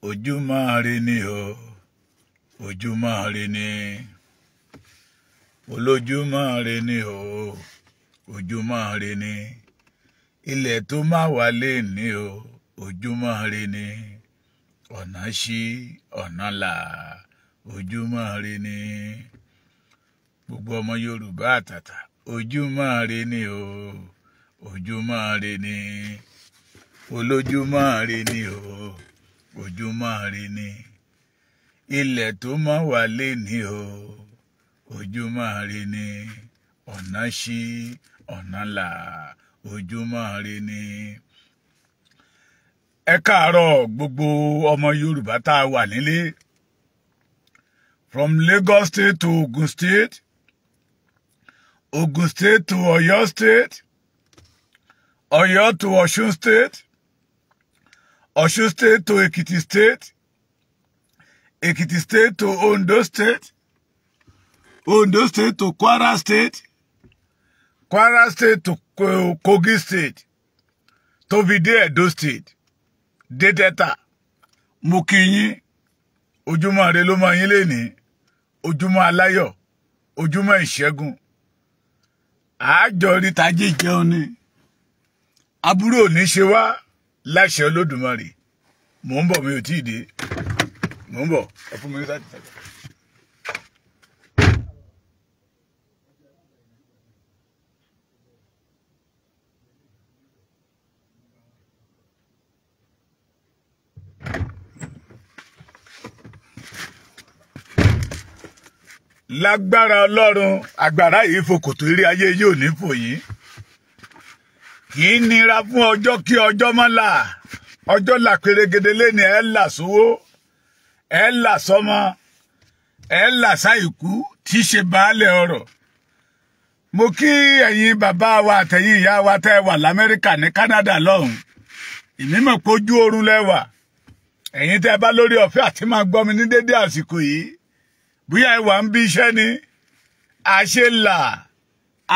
Ojúmọ́ ire ni o, ojúmọ́ ire ni, olójúmọ́ ire ni o, ojúmọ́ ire ni, ilẹ̀ tó máa wà léni o, ojúmọ́ ire ni, ọ̀nà ṣí ọ̀nà là, ojúmọ́ ire ni. Gbogbo ọmọ Yorùbá àtàtà, ojúmọ́ ire ni o, ojúmọ́ ire ni, olójúmọ́ ire ni o, ojúmọ́ ire ni, ilẹ̀ tó mọ́ wà léni o, ojúmọ́ ire ni, ọ̀nà ṣí ọ̀nà là, ojúmọ́ ire ni. Ẹ káàárọ̀ gbogbo ọmọ Yorùbá tá a wà nílé, from Lagos State to Ogun State, Ogun State to Oyo State, Oyo to Osun State, Osun State to Ekiti State, Ekiti State to Ondo State, Ondo State to Kwara State, Kwara State to Kogi State, tó fi dé Edo State, dé Delta. Mo kí yín, ojúmọ́ ire ló mọ́ yín lénìí, ojúmọ́ aláyọ̀, ojúmọ́ ìṣẹ́gun. Àjọ rí tají jẹun ni, aburú ò ní ṣe wá láṣẹ Olódùmarè. Mò ń bọ̀, mi ò tí ì dé, mò ń bọ̀, ẹ fún mi ní sáà. Lágbára Ọlọ́run, agbára yìí fòkòtò eré ayé yóò ní fò yín. Kì í nira fún ọjọ́ kí ọjọ́ mọ́ là, ọjọ́ là pérégedé lẹ́ni, ẹ̀ là sówó, ẹ̀ là sọ́mọ, ẹ̀ là sáìkú tí í ṣe baálẹ̀ ọrọ̀. Mo kí ẹ̀yin bàbá wa àtẹ̀yin ìyá wa tẹ́ wà l'Amẹ́ríkà ní Canada lọ́hùn. Ìmímọ̀ pójú oorun lẹ́wà. Ẹ̀yin tẹ́ bá lórí ọ̀fẹ́ àti máa gbọ́ mi ní dédé àsìkò yìí. Bóyá ẹ wà ń bí iṣẹ́ ni, àṣẹ là,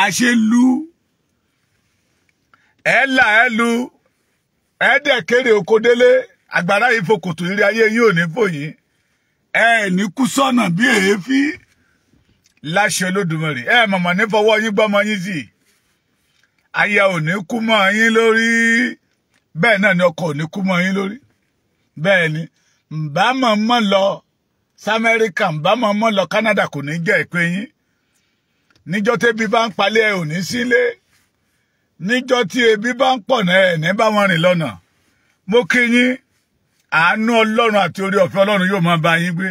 àṣẹ lu, ẹ là ẹ lu, ẹ dẹ̀ kéré oko délé, àgbàrá yìí fòkòtò eré ayé yín ò ní fò yín, ẹ ní kú sọ́nà bí èéfín láṣẹ Olódùmarè. Ẹ mọ̀mọ́ ní fọwọ́ yín gbọ́mọ yín sí, aya ò ní kú mọ́ yín lórí, bẹ́ẹ̀ náà ni ọkọ ò ní kú mọ́ yín lórí. Bẹ́ẹ̀ ni ǹbá mọ̀ mọ́ lọ s'Amẹ́ríkà, ǹbá mọ̀ mọ́ lọ Canada, kò ní jẹ́ ìpè yín. Níjọ́ tẹ́bí bá ń palẹ̀ ẹ ò ní sílé, níjọ́ tí ebi bá ń pọ̀ náà ẹ̀ ní bá wọn rìn lọ́nà. Mo kí yín, àánú Ọlọ́run àti orí ọ̀fẹ́ Ọlọ́run yóò máa bá yín gbé.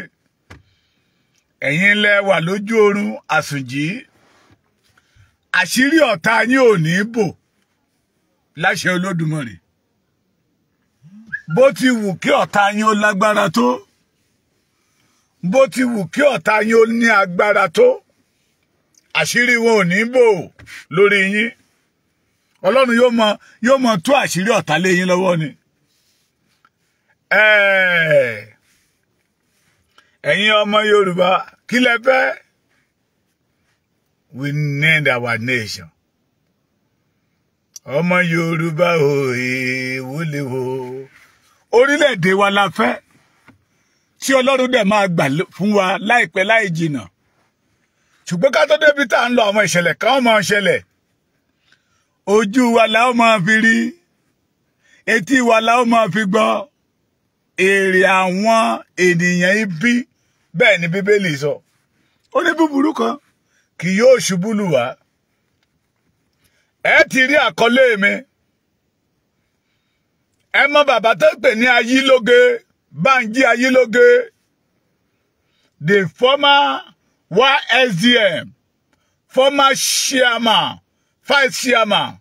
Ẹ̀yin lẹ wà lójú oorun àsùnjì, àṣírí ọ̀tá yín ò ní bò láṣẹ Olódùmarè. Bó ti wù kí ọ̀tá yín ó lágbára tó, bó ti wù kí ọ̀tá yín ó ní agbára tó, àṣírí wọn ò ní bò lórí yín. Ọlọ́run yóò mọ tú àṣírí ọ̀tá lé yín lọ́wọ́ ni. Ẹ̀yin ọmọ Yorùbá, kí lẹ fẹ́? We need our nation. Ọmọ Yorùbá òye wúlewò, orílẹ̀-èdè wa la fẹ́, tí Ọlọ́run dẹ̀ máa gbà fún wa láìpẹ́ láì jìnà. Ṣùgbọ́n ká tó débi tá à ń lọ, àwọn ìṣẹ̀lẹ̀ kan máa ṣẹlẹ̀. Ojú wa la ó máa fi rí, etí wa la ó máa fi gbọ́. Èrè àwọn ènìyàn ibi, bẹ́ẹ̀ ni Bíbélì sọ. Ó ní búburú kan kì yóò ṣubú lù wá. Ẹ ti rí àkọlé mi. Ẹ mọ bàbá tó ń pè ní Ayílóge, Bánjí Ayílóge, the former YSDM, former chairman, vice chairman,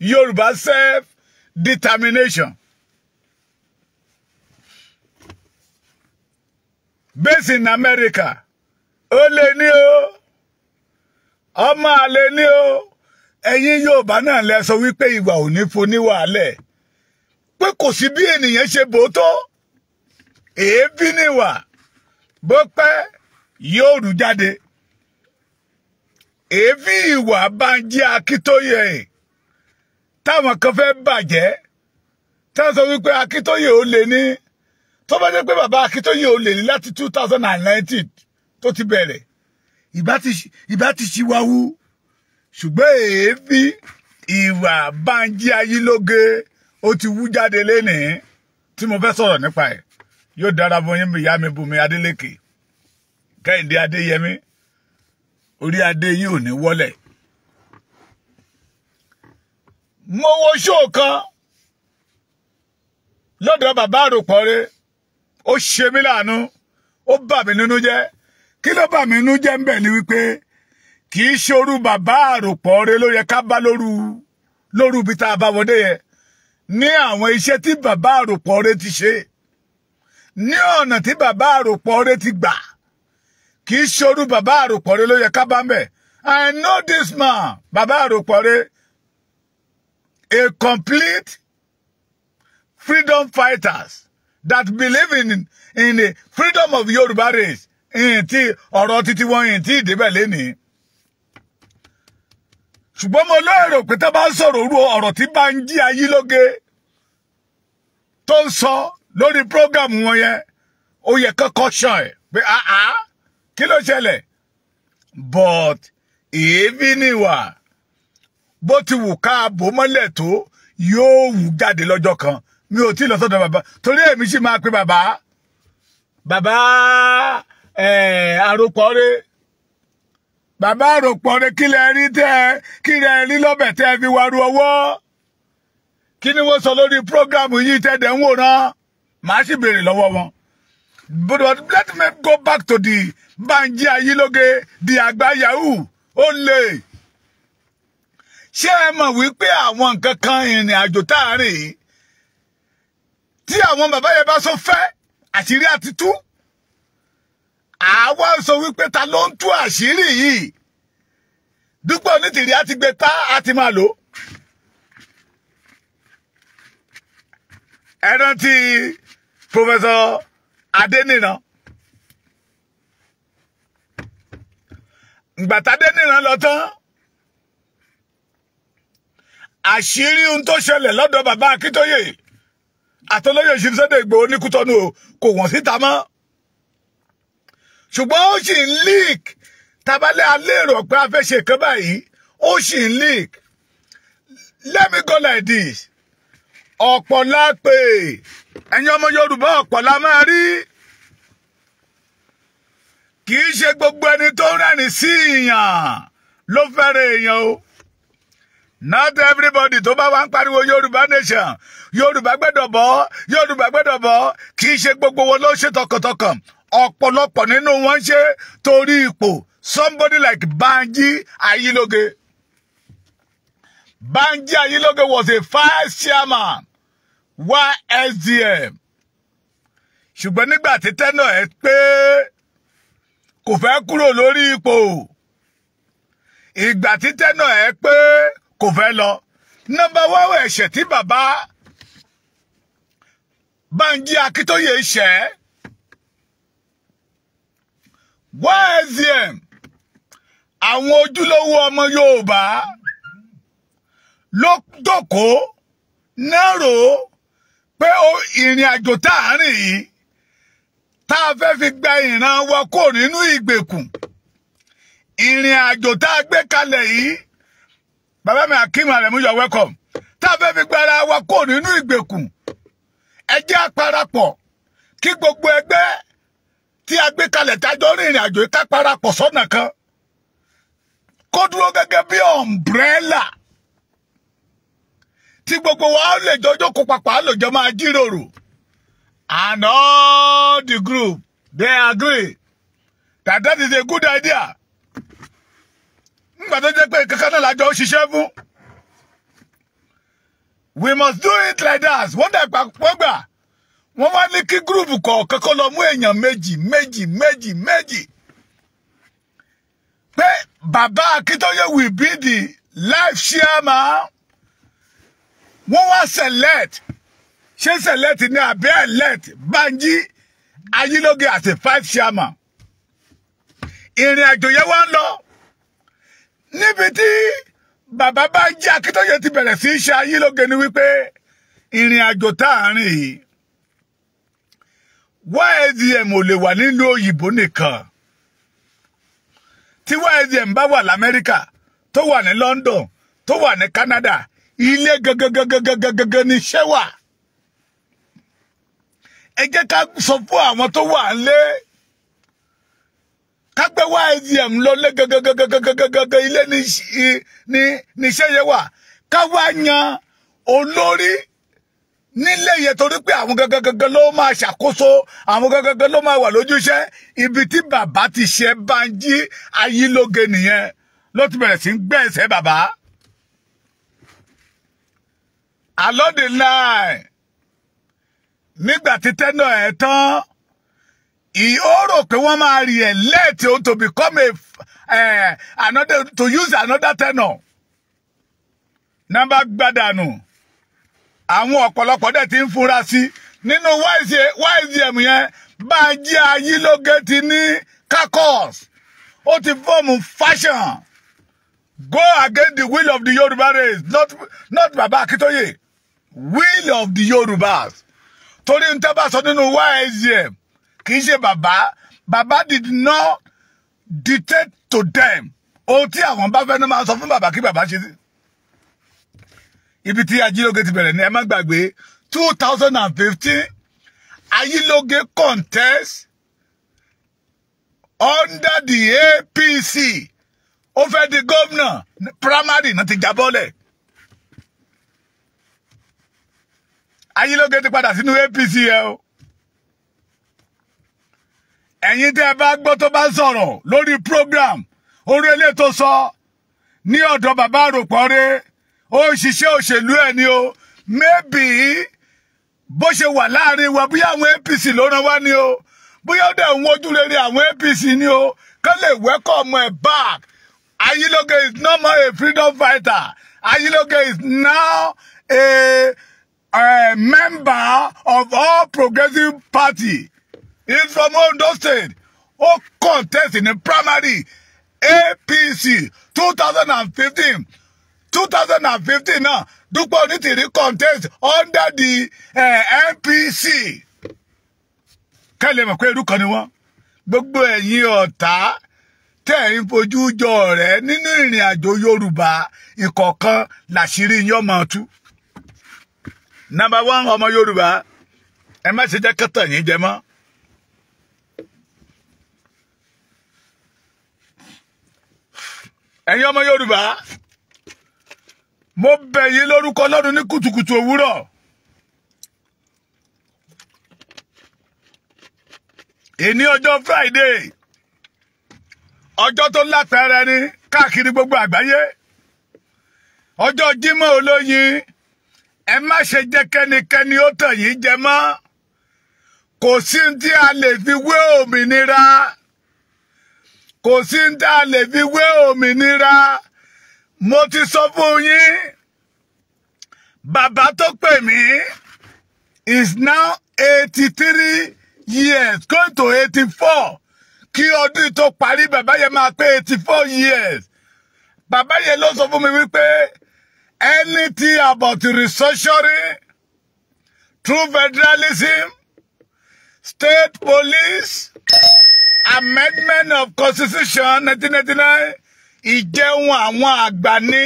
Yorùbá self-determination, based in America. Ó lé ní o, ọmọ àlè ní o. Ẹ̀yin Yorùbá náà lẹ sọ wípé ìwà ò ní foníwàálẹ̀, pé kò sí bí ènìyàn ṣe bò tó, èébí níwà, bó pẹ́ yóò rú jáde. Èébí ìwà Bánjí Akíntóyè táwọn kan fẹ́ bàjẹ́, táwọn sọ wípé Akíntóyè ó lè ní, Tó bá jẹ́ pé bàbá Akíntóyè ò lè ní láti 2019 tó ti bẹ̀rẹ̀, ìbá ti ṣíwáwú. Ṣùgbọ́n èéfín ìwà Bánjí Ayílóge ó ti wú jáde lénìí tí mo fẹ́ sọ̀rọ̀ nípa ẹ̀. Yóò dára fún yín, ìyá mi Bùnmi Adélékè, Kẹ́hìndé Adéyẹmí, orí adé yín ò ní wọ́lẹ̀. Mo wo ṣóò kan lọ́dọ̀ bàbá Àròpọ̀rẹ́, ó ṣe mí láàánú, ó bà mí nínú jẹ́. Kí ló bà mí nínú jẹ́ ń bẹ̀ ni wípé kì í ṣorú bàbá Àròpọ̀rẹ́ ló yẹ ká bá lóru ibi tá a bá wọdé yẹn. Ní àwọn iṣẹ́ tí bàbá Àròpọ̀rẹ́ ti ṣe, ní ọ̀nà tí bàbá Àròpọ̀rẹ́ ti gbà, kì í ṣorú bàbá Àròpọ̀rẹ́ ló yẹ ká bá ń bẹ̀. I know this man, bàbá Àròpọ̀rẹ́, a complete freedom fighters that believe in the freedom of Yoruba race. In tí ọ̀rọ̀ títí wọn yìí tí ìdíbẹ̀ lénìí. Ṣùgbọ́n mo lérò pé tó bá ń sọ̀rọ̀ orú ọ̀rọ̀ tí Bánjí Ayílóge tó ń sọ lórí program wọn yẹn, ó yẹ kọ́kọ́ ṣàn ẹ̀ pé àá kí ló ṣẹlẹ̀. But èéfín níwà bó ti wù ká bò mọ́lẹ̀ tó yóò wù jáde lọ́jọ́ kan. Mi ò tí lọ sọ́dọ̀ bàbá torí èmi sì máa pe bàbá Àròpọ̀rẹ́. Bàbá Àròpọ̀rẹ́, kí lẹ rí tẹ́ kí lẹ rí lọ́bẹ̀ tẹ́ fi wá ru ọwọ́? Kí ni wọ́n sọ lórí prógrámù yìí tẹ́ dẹ̀ ń wòran? Màá sì béèrè lọ́wọ́ wọn. But let me go back to the Bánjí Ayílóge, the àgbà yahoo. Ó lè ṣé ẹ mọ̀ wípé àwọn nǹkan kan ìrìn àjò táàrin yìí tí àwọn bàbá yẹn bá sọ fẹ́ àṣírí àti tú, àwa sọ wípé ta ló ń tú àṣírí yìí? Dúpẹ́ Onítìrí á ti gbé tá á ti máa lò. Ẹ rántí Professor Adéníran. Ìgbà tá Adéníran lọ tán, àṣírí ohun tó ṣẹlẹ̀ lọ́dọ̀ bàbá Akíntóyè àtọlóyè Sunday Ìgbòho ní Kútọ́nù kò wọ́n síta mọ́. Ṣùgbọ́n ó sì ń leak. Tabalẹ̀ alérò pé a fẹ́ ṣe nǹkan báyìí, ó sì ń leak. Let me go like this. Ọ̀pọ̀ la pè, ẹ̀yin ọmọ Yorùbá, ọ̀pọ̀ la máa rí. Kì í ṣe gbogbo ẹni tó ń rẹ́rìn sí èèyàn ló fẹ́ràn èèyàn o. Not everybody tó bá wá ń pariwo Yorùbá nation, Yorùbá gbẹ́dọ̀ bọ́, Yorùbá gbẹ́dọ̀ bọ́, kì í ṣe gbogbo wọn ló ṣe tọkàntọkàn. Ọ̀pọ̀lọpọ̀ nínú wọn ń ṣe torí ipò. Somebody like Banji Ayiloge. Banji Ayiloge was a vice chairman YSDM. Ṣùgbọ́n nígbà tí tẹ́nà ẹ̀ pé kò fẹ́ kúrò lórí ipò, ìgbà tí tẹ́nà ẹ̀ pé kò fẹ́ lọ. Nọ́mbà wáwọ̀ ẹ̀ṣẹ̀ tí bàbá Banji Akíntóyè ṣẹ̀, YSDM, àwọn ojúlówó ọmọ Yorùbá ló jókòó náà rò pé ìrìn àjò tá à ń rìn yìí tá a fẹ́ fi gba ìran wa kó nínú ìgbèkùn, ìrìn àjò tá a gbé kalẹ̀ yìí, bàbá mi Akeem Aremu, you are welcome, tá a fẹ́ fi gba ara wa kó nínú ìgbèkùn, ẹ jẹ́ á parapọ̀ kí gbogbo ẹgbẹ́ tí a gbé kalẹ̀ tájọ́ rìn ìrìn àjò yìí ká parapọ̀ sọ́nà kan kó dúró gẹ́gẹ́ bí umbrella tí gbogbo wa lè jọjọ́ kó papọ̀, á lè jọ máa jíròrò. And all the group, they agree that that is a good idea. Nígbà tó jẹ́ pé kankan náà lájọ ṣiṣẹ́ fún, we must do it like that. Wọ́n dẹ̀ wọ́n gbà, wọ́n wá ní kí group kọ̀ọ̀kan kó lọ mú èèyàn méjì méjì méjì méjì, pé bàbá Akíntóyè will be the life chairman. Wọ́n wá select, ṣé select ní àbí elect Banji Ayílóge as a vice chairman. Ìrìn àjò yẹn wá ń lọ níbi tí bàbá Banji Akíntóyè ti bẹ̀rẹ̀ sí í ṣe Ayílóge ni wípé ìrìn àjò tá à ń rìn yìí, YSDM ò lè wà nínú òyìnbó nìkan. Tí YSDM bá wà l'Amẹ́ríkà, tó wà ní London, tó wà ní Canada, ilé gangan ní iṣẹ́ wà. Ẹ jẹ́ ká sọ fún àwọn tó wà nílé, ká gbé YSDM lọ lé gangan ilé ní iṣẹ́ yẹn wà. Ká wá yan olórí nílé yẹn, torí pé àwọn gangan ló máa ṣàkóso, àwọn gangan ló máa wà lójúṣẹ́. Ibi tí bàbá ti ṣe Bánjí Ayílóge nìyẹn, ló ti bẹ̀rẹ̀ sí ń gbẹ́ ẹsẹ̀ bàbá. Along the line, nígbà tí tẹ́nà ẹ̀ tán, ó rò pé wọ́n máa re-elect òun to become a another, to use another tenor. Nọ́mbà gbàdánù. Àwọn ọ̀pọ̀lọpọ̀ dẹ̀ ti ń fura sí nínú YSDM yẹn. Bánjí Ayílóge ti ní caucus, ó ti form faction, go against the will of the Yoruba race, not Baba Akintoye, will of the Yorubas. Torí n tẹ́ bá sọ nínú YSDM, kì í ṣe bàbá. Bàbá did not dictate to them. Ohun tí àwọn bá fẹ́ ní máa sọ fún bàbá kí bàbá ṣe sí. Ibi tí Ajílóge ti bẹ̀rẹ̀ ní, ẹ má gbàgbé, 2015, Ayílóge contest under the APC. Ó fẹ́ di gómìnà, primary náà ti jábọ́lẹ̀. Ayílóge ti padà sínú APC yẹn o. Ẹ̀yin tẹ́ ẹ bá gbọ́ tó bá sọ̀rọ̀ lórí program orí ilé tó sọ ní ọ̀dọ̀ bàbá àròpọ̀ rẹ̀, ó ń ṣiṣẹ́ òṣèlú ẹ̀ ni o. Maybe bó ṣe wà láàrin wa, bóyá àwọn APC ló rán wá ni o, bóyá ó dẹ̀ ń wojú rere àwọn APC ni o, kán lè welcome ẹ̀ back. Ayílóge is no more a freedom fighter. Ayílóge is now a member of All Progressive Party. He's from Ondo State. Ó contest in the primary APC 2015. 2015 náà, Dúpẹ́ Onítìrí contest under the NPC. Kẹ́lẹ́ mọ̀ pé irú kan ni wọ́n. Gbogbo ẹ̀yin ọ̀tá tẹ́ ń fojú jọ ọ̀rẹ́ nínú ìrìn àjò Yorùbá, ìkọ̀ọ̀kan làṣírí yín ọmọ tú. Number one, ọmọ Yorùbá, ẹ má ṣe jẹ́ kẹ́tàn yín jẹ mọ́. Ẹ̀yin ọmọ Yorùbá, mo bẹ̀ yín lórúkọ Ọlọ́run ní kùtùkùtù òwúrọ̀. Èní ọjọ́ Friday, ọjọ́ tó lápẹẹrẹ ni káàkiri gbogbo àgbáyé. Ọjọ́ Jímọ̀ olóyin, ẹ má ṣe jẹ́ kẹ́nikẹ́ni ó tàn yín jẹ mọ́. Kò sí tí a lè fi wé òmìnira. Kò sí tí a lè fi wé òmìnira. Mo ti sọ fún yín, bàbá tó pè mí is now 83 years, going to 84. Kí ọdún tó parí, bàbá yẹn máa pé 84 years. Bàbá yẹn ló sọ fún mi wípé anything about restructuring, true federalism, state police, amendment of constitution 1999, ìjẹun àwọn àgbà ni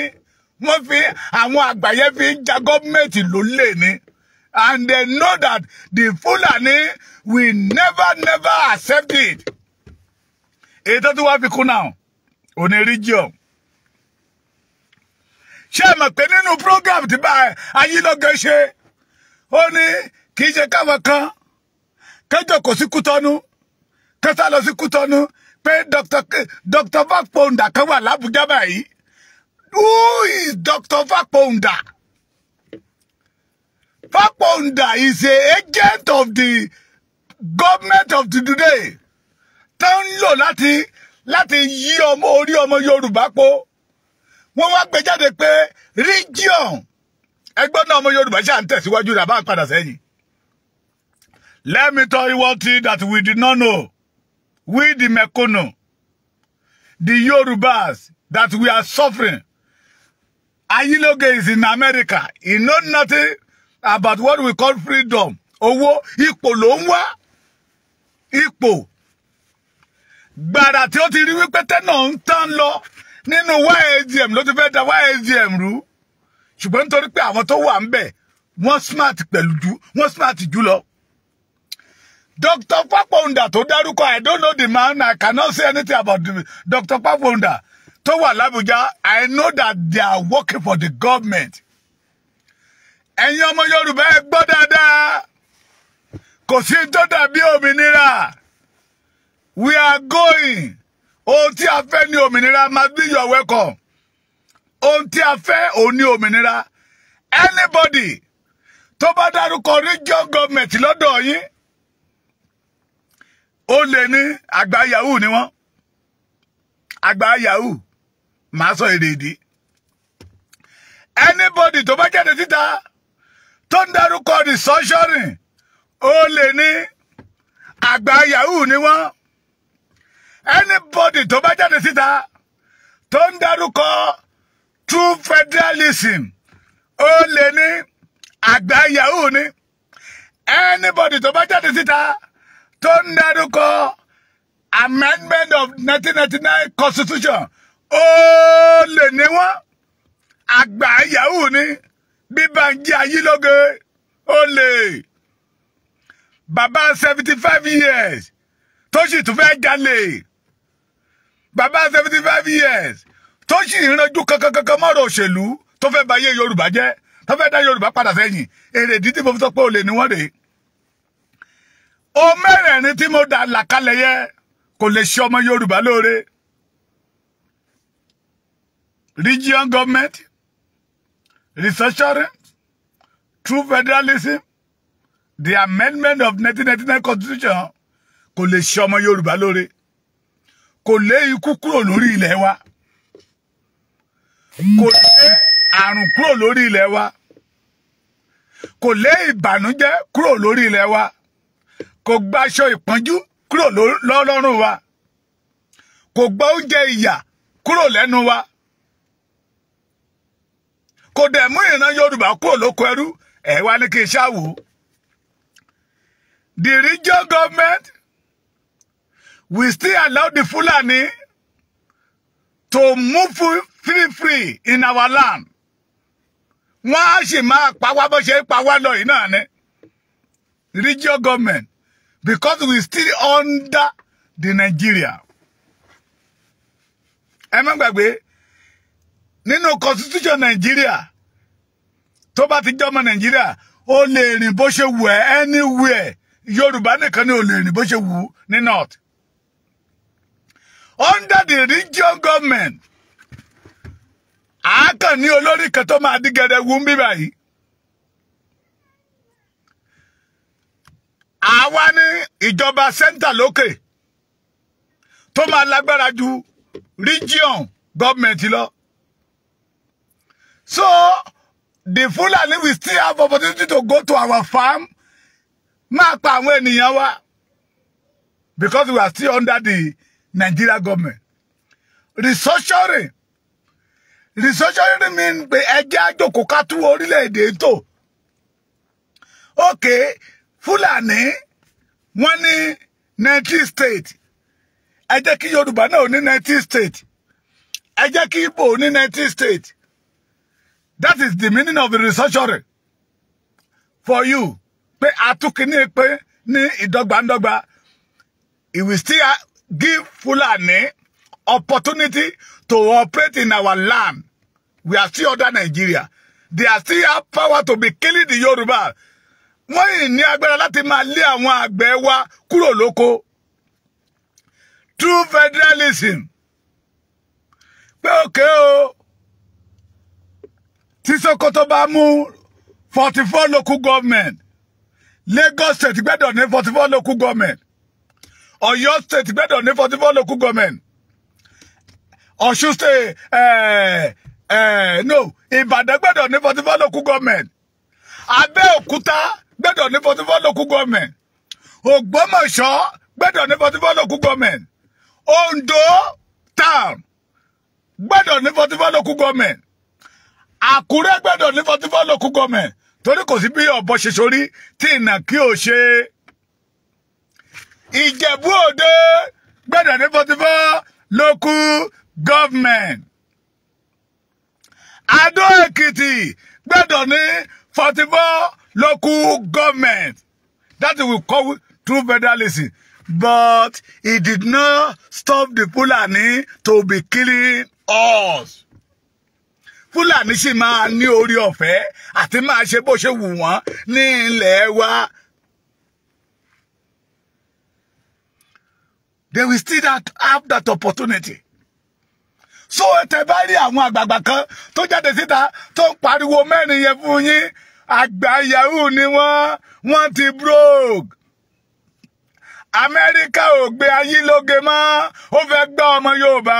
wọ́n fi àwọn àgbà yẹn fi ń ja gọ́ọ̀mẹ̀ntì lólè ni. And they know that the Fulani will never never accept it. Èyí tó tún wá fi kún náà òní region. Ṣé ẹ mọ̀ pé nínú program tí bá Ayílóge ṣe, ó ní kì í ṣe káwọn kan kẹjọ kò sí Kútọ́nù, kẹsà lọ sí Kútọ́nù, pé Dr. Fakponda kan wà l'Abuja báyìí. Who is Dr. Fakponda? Fakponda is a agent of the government of the today. Tó ń lò láti yí ọmọ orí ọmọ Yorùbá po. Wọ́n wá gbé jáde pé region. Ẹgbọ́n náà, ọmọ Yorùbá ṣáà ń tẹ̀síwájú rà bá padà sẹ́yìn. Let me tell you one thing that we did not know. We the Mekono, the Yorubas, that we are suffering. Ayiloge is in America. He know nothing about what we call freedom. Owó ipò ló ń wá. ipò. Gbàrà tí ó ti rí wípé tẹ́nà ń tán lọ nínú YSDM ló ti fẹ́ da YSDM rú. Ṣùgbọ́n nítorí pé àwọn tó wà ń bẹ̀ wọ́n smart pẹ̀lú jù, wọ́n smart jù lọ. Dr. Fápọ̀ǹdà tó dárúkọ, I don't know the man, I cannot say anything about Dr. Fápọ̀ǹdà tó wà l'Abuja. I know that they are working for the government. Ẹ̀yin ọmọ Yorùbá, ẹ gbọ́ dáadáa, kò sí tó dàbí òmìnira. We are going. Ohun tí a fẹ́ ní òmìnira. Must be your welcome. Ohun tí a fẹ́ òun ní òmìnira. Anybody tó bá dárúkọ region government lọ́dọ̀ yín, ó lè ní àgbà yahoo ni wọ́n, àgbà yahoo. Màá sọ èrè ìdí. Anybody tó bá jáde síta tó ń dárúkọ restructuring, ó lè ní àgbà yahoo ni wọ́n. Anybody tó bá jáde síta tó ń dárúkọ true federalism, ó lè ní àgbà yahoo ni. Anybody tó bá jáde síta tó ń dárúkọ amendment of 1999 constitution, ó lè ní wọ́n, àgbà yahoo ni. Bíbáńjí ayílóge, ó lè bàbá 75 years tó sì tún fẹ́ jalè, bàbá 75 years tó sì ń ranjú kankankankan mọ́rọ̀ òṣèlú, tó fẹ́ bà ayé Yorùbá jẹ́, tó fẹ́ dá Yorùbá padà sẹ́yìn. Èrèdí tí mo fi sọ pé olè ní wọ́n rèé. O mẹ́rẹ̀ẹ̀rin tí mo dà làkàlẹ̀ yẹ kò lè ṣe ọmọ Yorùbá lóore: region government, restructuring, true federalism, the amendment of 1999 constitution. Kò lè ṣe ọmọ Yorùbá lóore, kò lé ikú kúrò lórí ilẹ̀ wa, kò lé àrùn kúrò lórí ilẹ̀ wa, kò lé ìbànújẹ́ kúrò lórí ilẹ̀ wa, kò gbaṣọ ìpọ́njú kúrò lọ́rùn wa, kò gba oúnjẹ ìyà kúrò lẹ́nu wa, kò dẹ̀ mú ìran Yorùbá kúrò lóko ẹrú. Ẹ̀ wá ní kí n ṣáwò. The region government will still allow the Fulani to move free free in our land. Wọ́n á sì máa pa wá bó ṣe ń pa wá lọ yìí náà ni region government, because we still under the Nigeria. Ẹ má gbàgbé, nínú constitution Nigeria, tó bá ti jọmọ Nigeria, ó lè rìn bó ṣe wù ẹ́ anywhere. Yorùbá nìkan ni ó lè rìn bó ṣe wù ú ní north. Under the region government, àákàn ní olórí kan tó máa dígẹrẹ wú ń bí báyìí. Àwa ní ìjọba center lókè tó máa lágbára ju region government lọ. So the Fulani will still have opportunity to go to our farm, máa pa àwọn ènìyàn wa, because we are still under the Nigeria government. Restructuring, restructuring mean pé ẹ jẹ́ àjòkó ká tú orílẹ̀-èdè tó. Okay, Fúlàní wọ́n ní 19 state, ẹ jẹ́ kí Yorùbá náà ní 19 state, ẹ jẹ́ kí Igbo ní 19 state. That is the meaning of the restructuring for you, pé àtúnkìní pé ní ìdọ́gbandọ́gba. It will still give Fulani opportunity to operate in our land. We are still under Nigeria. They are still have power to be killing the Yoruba. Wọ́n yìí ní agbára láti máa lé àwọn àgbẹ̀ wa kúrò lóko. True federalism, pé òkè o, tí Sokoto bá mú 44 local government, Lagos State gbẹ́dọ̀ ní 44 local government, Ọ̀yọ́ State gbẹ́dọ̀ ní 44 local government, Ọ̀ṣun State, no, Ìbàdàn gbẹ́dọ̀ ní 44 local government, Abẹ́òkúta gbẹ́dọ̀ ní 44 local government, Ògbómọ̀ṣọ́ gbẹ́dọ̀ ní 44 local government, Ondo town gbẹ́dọ̀ ní 44 local government, Àkúrẹ́ gbẹ́dọ̀ ní 44 local government, torí kò sí bí ọ̀bọ ṣe sorí tí ìnàkí ò ṣe. Ìjẹ̀bú Òde gbọ́dọ̀ ní 44 local government. Adó Èkìtì gbọ́dọ̀ ní 44 local government. That we call true federalism. But it did not stop the Fulani to be killing us. Fulani sì máa ní orí ọ̀fẹ́ àti máa ṣe bó ṣe wù wọ́n ní ilẹ̀ wa. They will still have that opportunity. So tẹ́ bá rí àwọn àgbààgbà kan tó jáde síta tó ń pariwo mẹ́rin yẹn fún yín, àgbà yahoo ni wọ́n, wọ́n ti broke. Amẹ́ríkà ò gbé Ayílóge mọ́, ó fẹ́ gbá ọmọ Yorùbá.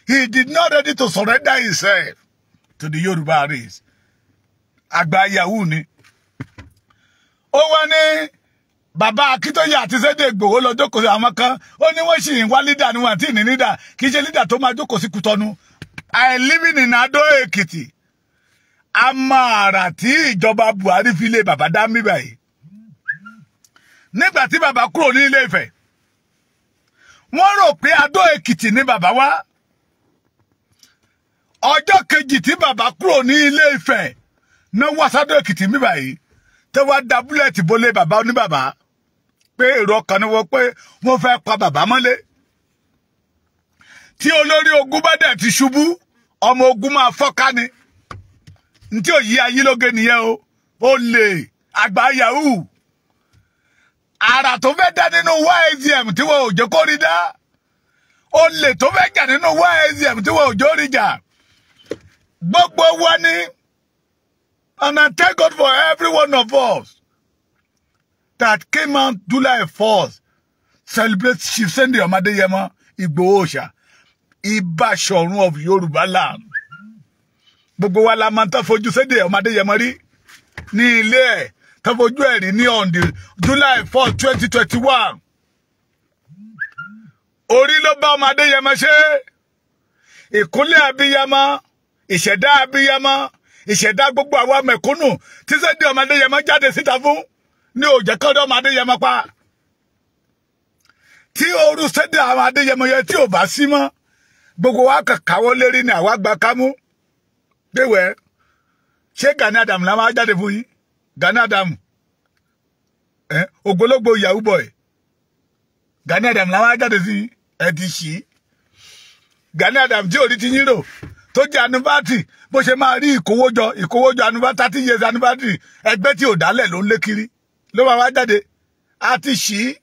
He did not ready to surrender himself to the Yorùbá race. Àgbà yahoo ni. Ó wá ní bàbá Akíntóyè àti Sunday Igboho lọ jókòó sí àwọn kan, ó ní wọ́n sì ń wá lídà ni wọ́n àti ní lídà, kì í ṣe lídà tó máa jókòó sí Kútọ́nù. I living in Adó Èkìtì. A máa rà tí ìjọba Buhari fi lé bàbá dá mí báyìí. Nígbà tí bàbá kúrò ní Ilé Ifẹ̀, wọ́n rò pé Adó Èkìtì ní bàbá wá. Ọjọ́ kejì tí bàbá kúrò ní Ilé Ifẹ̀ náà wá sádó Èkìtì mí báyìí, tẹ́ wá da búlẹ̀tì bólé bàbá oníbàbá pé èrò ọkàn ni wọ́n pé wọ́n fẹ́ pa bàbá mọ́lé. Tí olórí ogun bá dẹ̀ ti ṣubú, ọmọ ogun máa fọ́ká ni. Ntí òyì Ayílóge nìyẹn o, ó lè àgbà yahoo. Àrà tó fẹ́ dá nínú YSDM tí wọ́n ò jẹ́ kó rí dá. Ó lè tó fẹ́ jà nínú YSDM tí wọ́n ò jẹ́ rí jà. Gbogbo wa ni, and I thank God for every one of us that came out July 4th, celebrate Chief Sunday Adeyemo Igboho Oòṣà, Ìbáṣọ̀run of Yorùbá land. Gbogbo wa la máa ń tán fojú Sunday Adeyemo rí ní ilé ẹ̀, tán fojú ẹ̀ rí ní on the July 4th, 2021. Orí ló bá ọmọ Adéyẹmọ ṣe. Ìkúnlẹ̀ abiyamọ, ìṣẹ̀dá abiyamọ, ìṣẹ̀dá gbogbo àwa mẹ̀kúnnù tí Sunday ọmọ Adéyẹmọ jáde síta fún ní ó jẹ́ kọ́dọ̀ ọmọ Adéyẹmọ pa. Tí ooru Sunday ọmọ Adéyẹmọ yẹn tí ò bá sí mọ́, gbogbo wa kàn káwọ́ lérí ni àwa gba kámú. Déwẹ̀, ṣé Gani Adam la máa jáde fún yín? Gani Adam, ògbólógbò yahoo boy. Gani Adam la máa jáde sí ẹ ti ṣí. Gani Adam tí orí ti yín rò tó jẹ́ anubati, bó ṣe máa rí ìkówójọ ìkówójọ anubati 30 years anubati, ẹgbẹ́ tí ò dálẹ̀ ló ń lé kiri ló máa wá jáde. A ti ṣí.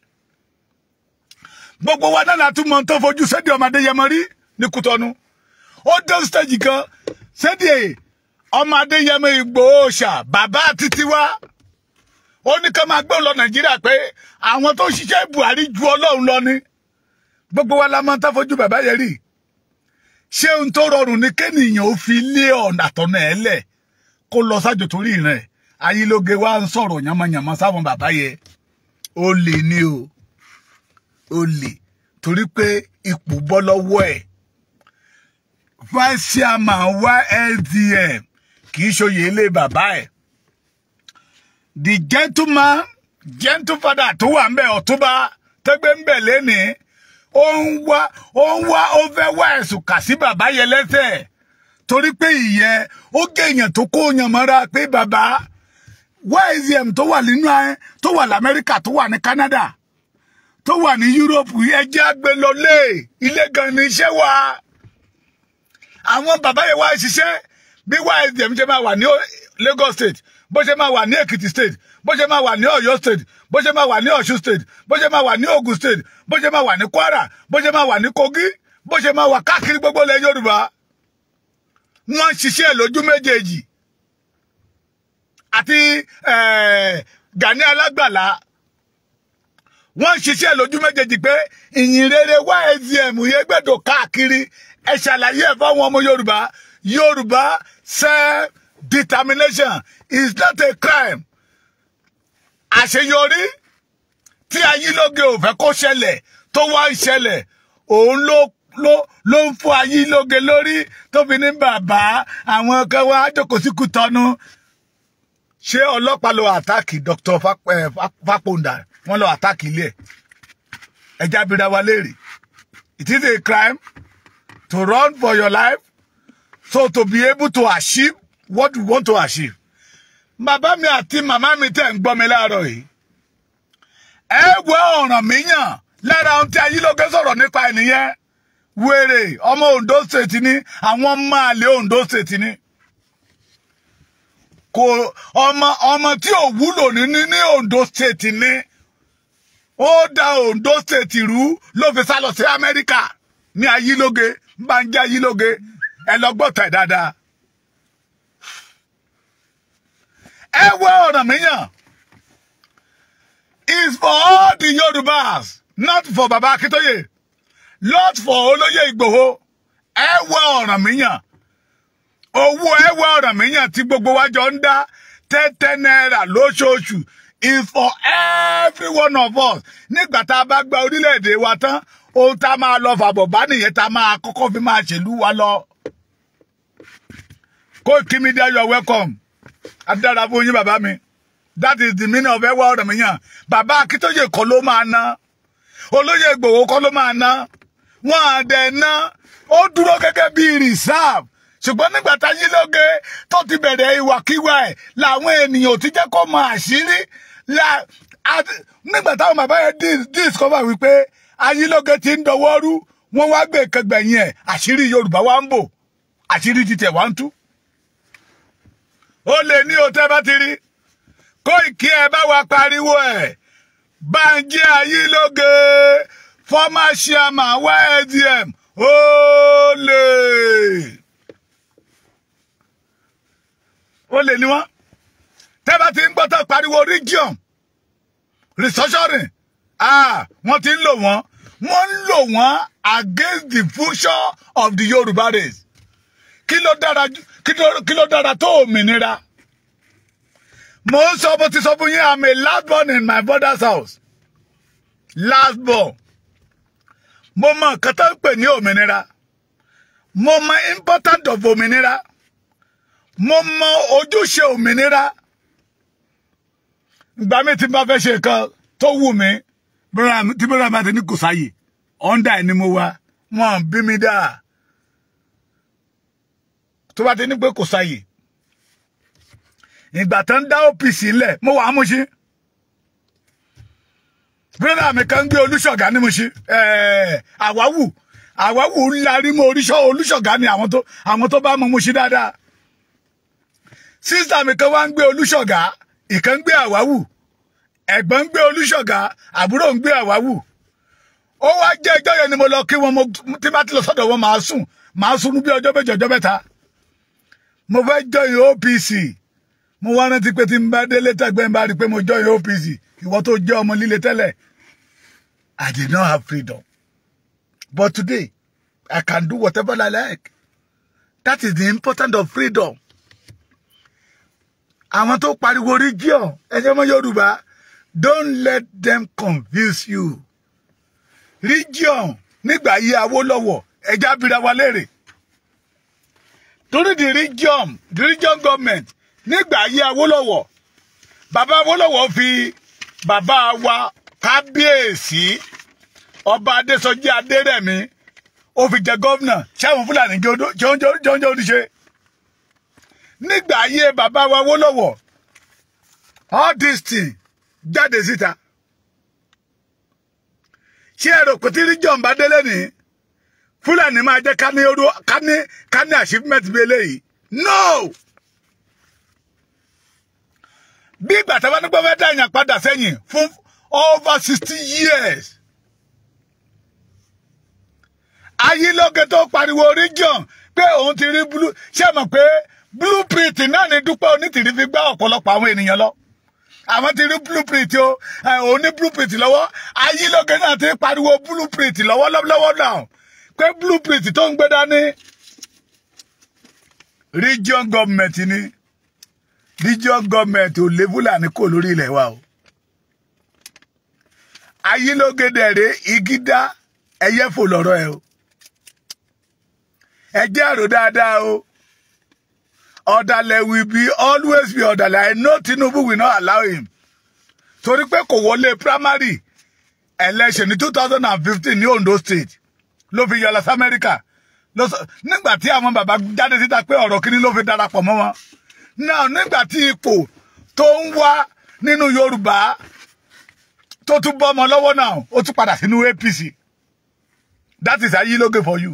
Gbogbo wa náà la tún mọ tó fojú Sunday ọmọ Adéyẹmọ rí ní Kútọ́nù. Ó dé stage kan, Sunday ọmọ Adéyẹmọ Ìgbòho Òòṣà bàbá títí wá, ó ní ká máa gbóhùn lọ Nàìjíríà pé àwọn tó ń ṣiṣẹ́ Buhari ju Ọlọ́run lọ ni. Gbogbo wa la mọ tó fojú bàbá yẹn rí. Ṣé ohun tó rọrùn ni kéèyàn ó fi lé ọ̀nà àtọ̀nà ẹ̀ lẹ̀ kó lọ sájò torí ìrìn ẹ̀? Ayílóge wa ń sọ̀rọ̀ yánmọ́yánmọ́ sáwọn bàbá yẹn. Ó lè ní o, ó lè torí pé ipò bọ́ lọ́wọ́ ẹ̀. Vice chairman YSDM kì í ṣòye ilé bàbá ẹ̀. The gentleman, gentle father tó wà ń bẹ̀, Ọ̀túnba tẹ́gbẹ́ ń bẹ̀ lénìí, ó ń wá ó fẹ́ wá ẹ̀sùn kà sí bàbá yẹn lẹ́sẹ̀ torí pé ìyẹn ó gé èèyàn tó kó yàn mọ́ra pé bàbá YSDM tó wà nínú ẹ, tó wà lamẹ́ríkà, tó wà ní Canada, tó wà ní Europe, ẹjẹ́ àgbélọ́lé ilé gan ni iṣẹ́ wa. Àwọn bàbá yẹn wá ṣiṣẹ́ bí YSDM ṣe máa wà ní Lagos State, bó ṣe máa wà ní Ekiti State, bó ṣe máa wà ní Ọ̀yọ́ State, bó ṣe máa wà ní Ọ̀ṣun State, bó ṣe máa wà ní Ogun State, bó ṣe máa wà ní Kwara, bó ṣe máa wà ní Kogi, bó ṣe máa wà káàkiri gbogbo ilẹ̀ Yorùbá. Wọ́n ń ṣiṣẹ́ lójú méjèèjì. Àti Gani Alágbàlá, wọ́n ń ṣiṣẹ́ lójú méjèèjì pé ìyìn rere YSDM yẹn gbẹ́dọ̀ káàkiri. Ẹ ṣàlàyé ẹ̀ fáwọn ọmọ Yorùbá. Yorùbá self-determination is not a crime. Àṣeyọrí tí Ayílóge ò fẹ́ kó ṣẹlẹ̀ tó wá ń ṣẹlẹ̀, òun ló ń fún Ayílóge lórí tó fi ní bàbá àwọn kan wá jókòó sí Kútọ́nù. Ṣé ọlọ́pàá lọ àtáàkì Dr. Fápòǹdà? Wọ́n lọ àtáàkì ilé ẹ̀. Ẹja bira wa léèrè. It is a crime to run for your life so to be able to achieve what you want to achieve. Bàbá mi àti màmá mi tẹ̀ ń gbọ́ mi láàárọ̀ yìí, ẹ wọ Ọ̀rànmíyàn lára ohun tí Ayílóge sọ̀rọ̀ nípa ènìyàn. Wèrè ọmọ Ondo State ni, àwọn ọmọ àlè Ondo State ni. Kò ọmọ tí ò wúlò ní Ondo State ni. Ó da Ondo State rú ló fi sá lọ sí Amẹ́ríkà ní Ayílóge. Bánjí Ayílóge, ẹ lọ gbọ́tọ̀ ẹ̀ dáadáa. Ẹ wọ Ọ̀rànmíyàn is for all the Yorubas, not for Baba Akintoye, not for Olóyè Ìgbòho. Ẹ wọ Ọ̀rànmíyàn. Owó ẹ wọ Ọ̀rànmíyàn tí gbogbo wa jọ ń dá 10 naira lóṣooṣù is for every one of us. Nígbà tá a bá gba orílẹ̀-èdè wa tán, ohun tá a máa lọ fàbọ̀ bá nìyẹn, tá a máa kọ́kọ́ fi máa ṣèlú wa lọ. Koiki Media, you are welcome. Adára fún yín bàbá mi. That is the meaning of ẹ wọ Ọ̀rànmíyàn. Bàbá Akíntóyè kọ́ ló máa ná, Olóyè Ìgbòho kọ́ ló máa ná, wọ́n á dẹ̀ ná. Ó dúró gẹ́gẹ́ bí reserve. Ṣùgbọ́n nígbà tá Ayílóge tó ti bẹ̀rẹ̀ ìwàkiwà ẹ̀ làwọn ènìyàn ò ti jẹ́ kó mọ àṣírí. Nígbà táwọn bàbá yẹn discover wípé Ayílóge ti ń dọwọ́ rú, wọ́n wá gbé kẹgbẹ̀yìn ẹ̀, àṣírí Yorùbá wa ń bò, àṣírí títẹ̀ wá ń tú. Ó lè ní o tẹ́ bá ti rí. Koiki ẹ bá wa pariwo ẹ̀. Bánjí Ayílóge, former chairman YSDM, ó lè. Ó lè ní wọ́n. Tẹ́ bá ti ń gbọ́ tán pariwo region restructuring, wọ́n ti ń lò wọ́n. Wọ́n ń lò wọ́n against the future of the Yorùbá race. Kí ló dára tó òmìnira? Mo ń sọ, bó ti sọ fún yín, I'm a last born in my brother's house. Last born. Mo mọ nǹkan tó ń pè ní òmìnira. Mo mọ important of òmìnira. Mo mọ ojúṣe òmìnira. Ìgbà mi tí n bá fẹ́ ṣe nǹkan tó wù mí, tí bọ́lá bá ti ní kò sáyè, ọ̀ndà ẹ̀ ni mo wá, wọ́n bí mi dáa. Tó bá ti ní pé kò sáyè. Ìgbà tó ń dá OPC ńlẹ̀, mo wà á Mùṣín. Brother mi kan ń gbé Olúṣọ̀gá ní Mùṣín. Àwáwù Àwáwù ńlá rí mọ́ Olúṣọ̀gá ni àwọn tó bá mọ Mùṣín dáadáa. Sísá mi kan wá ń gbé Olúṣọ̀gá, ìkan ń gbé Àwáwù, ẹ̀gbọ́n ń gbé Olúṣọ̀gá, àbúrò ń gbé Àwáwù. Ó wá jẹ́ ìjọ́ yẹn ni mo lọ kí wọn, tí bá ti lọ sọ́dọ̀ wọn màá sùn, màá sùn bí ọjọ́ méjì ọjọ́ mẹ́ta. Mo fẹ́ join OPC. Mo wá rántí pé tí n bá délé tẹ́gbẹ́ ń bá rí pé mo join OPC, ìwọ tó jẹ́ ọmọ líle tẹ́lẹ̀. I did not have freedom. But today, I can do whatever I like. That is the importance of freedom. Àwọn tó pariwo region, ẹ̀yin ọmọ Yorùbá, don't let them confuse you. Region, nígbà yí Awólọ́wọ̀, ẹja bira wa léèrè. Torí the region government, nígbà yí Awólọ́wọ̀, bàbá Awólọ́wọ̀ fi bàbá wa kábíyèsí ọba Adésọjí Adérẹ̀mí, ó fi jẹ gọ́vnà, ṣẹ́wọ̀n Fúlàní jọ́njọ́ oníṣe. Nígbà ayé bàbá wa Awólọ́wọ̀, all this thing jáde síta. Ṣé ẹ rò pé tí region bá délé ní Fúlàní máa jẹ́ ká ní achievement bí eléyìí? No! Bí ìgbà tí wọ́n nígbà fẹ́ dá èèyàn padà sẹ́yìn fún over 60 years. Ayílóge tó pariwo region pé òun ti rí blue, ṣé mọ̀ pé blueprint náà ni Dúpẹ́ Onítìrí fi gbá ọ̀pọ̀lọpọ̀ àwọn ènìyàn lọ. Àwọn ti rí blueprint o, òun ní blueprint lọ́wọ́. Ayílóge náà ti pariwo blueprint lọ́wọ́ lọ́wọ́ náà pé blueprint tó ń gbé dání region government ni. Region government ò lé Fúlàní kò lórí ilẹ̀ wa o. Ayílóge dẹ̀rẹ̀ igi dá ẹyẹ fò lọ́rọ̀ ẹ o. Ẹ jẹ́ àrò dáadáa o. Ọ̀dàlẹ̀ will be always be ọ̀dàlẹ̀. I know Tinubu will not allow him. Torí pé kò wọlé primary. election ní 2015 ní Ondo State ló fi yọ lọ sí Amẹ́ríkà. Nígbà tí àwọn bàbá jáde síta pé ọ̀rọ̀ kíní ló fi darapọ̀ mọ́ wọn. Náà nígbà tí ipò tó ń wá nínú Yorùbá tó tún bọ́ ọmọ lọ́wọ́ náà, ó tún padà sínú APC. That is Ayiloge for you.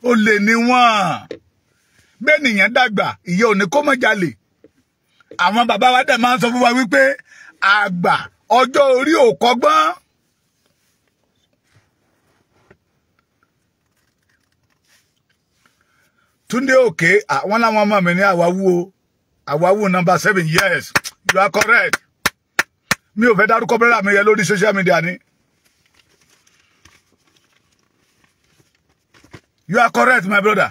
Ó lè ní wọ́n. Bẹ́ẹ̀ nìyẹn dàgbà, ìyẹn ò ní kó mọ̀ jalè. Àwọn bàbá wa dẹ̀ máa ń sọ fún wa wípé àgbà ọjọ́ orí ò kọ́gbọ́n. Túndé Òkè, àwọn làwọn ọmọ mi ní àwáwú o. Àwáwú number 7, yes, you are correct. Mi ò fẹ́ dárúkọ brother mi yẹn lórí social media ni. You are correct, my brother.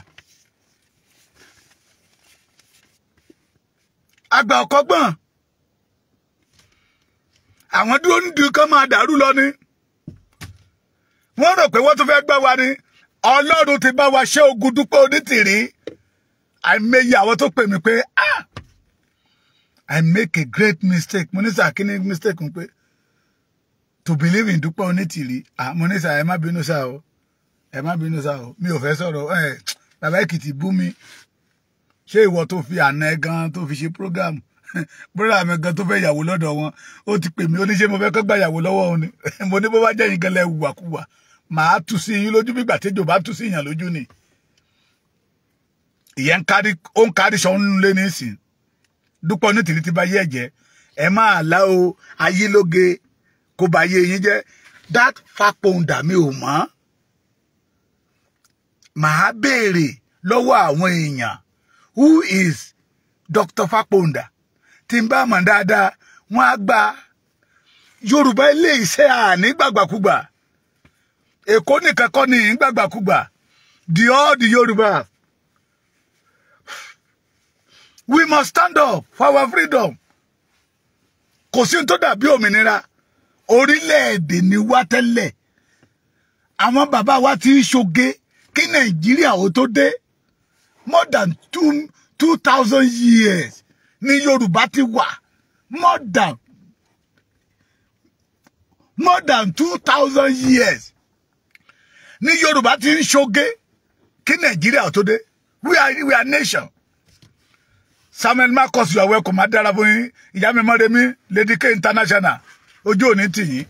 Àgbà ọ̀kọ́gbọ̀n. Àwọn dúró ń di kán máa dàrú lọ ni. Wọ́n rò pé wọ́n tún fẹ́ gbọ́ wa ni. Ọlọ́run ti bá wa ṣe ogun Dúpẹ́ Onítìrí. Àìmọye àwọn tó pè mí pé ah, I make a great mistake. Mo ní sà kí ni mistake ń pé to believe in Dúpẹ́ Onítìrí. Ah, mo ní sà ẹ má bínú sá o. Ẹ má bínú sá o. Mi ò fẹ́ sọ̀rọ̀ ẹ bàbá Èkìtì bú mi. Ṣé ìwọ tó fi àná ẹ gan tó fi ṣe program? Brother mi gan tó fẹ́ ìyàwó lọ́dọ̀ wọn. Ó ti pè mí, ó ní ṣé mo fẹ́ kó gba ìyàwó lọ́wọ́ òun ni. Mo ní bó bá jẹ́ yín gan lẹ wùwàkuwà. Màá tú sí yín lójú bí ìgbà téjò bá tú sí yàn lójú ni. Ìyẹn ń kárí, ó ń kárí sọ ń lé nísìn. Dúpẹ́ Onítìrí ti bá yé ẹ̀jẹ̀. Ẹ máa lá o, Ayílóge kó bá yé yín jẹ́. That Fápọ̀ndà mi ò mọ̀. Màá béèrè lọ́wọ́ àwọn èèyàn. Who is Dr. Fápọ̀ndà? Tí n bá mọ̀ dáadáa, wọ́n á gba Yorùbá ilé iṣẹ́ àní gbàgbàkúgbà. Èkó nìkan kọ́ ni gbàgbàkúgbà. The all the Yorùbá. We must stand up for our freedom. Kò sí tó dàbí òmìnira. Orílẹ̀-èdè ni wá tẹ́lẹ̀. Àwọn bàbá wa ti ń ṣoge kí Nàìjíríà ó tó dé. More than 2,000 years ni Yorùbá ti wà. More than 2,000 years ni Yorùbá ti ń ṣoge kí Nàìjíríà ó tó dé. We are nation. Samuel Marcus, you are welcome. Adara fún yín. Ìyá mi Mọ́remí, Lady K International. Ojú òní tì yín.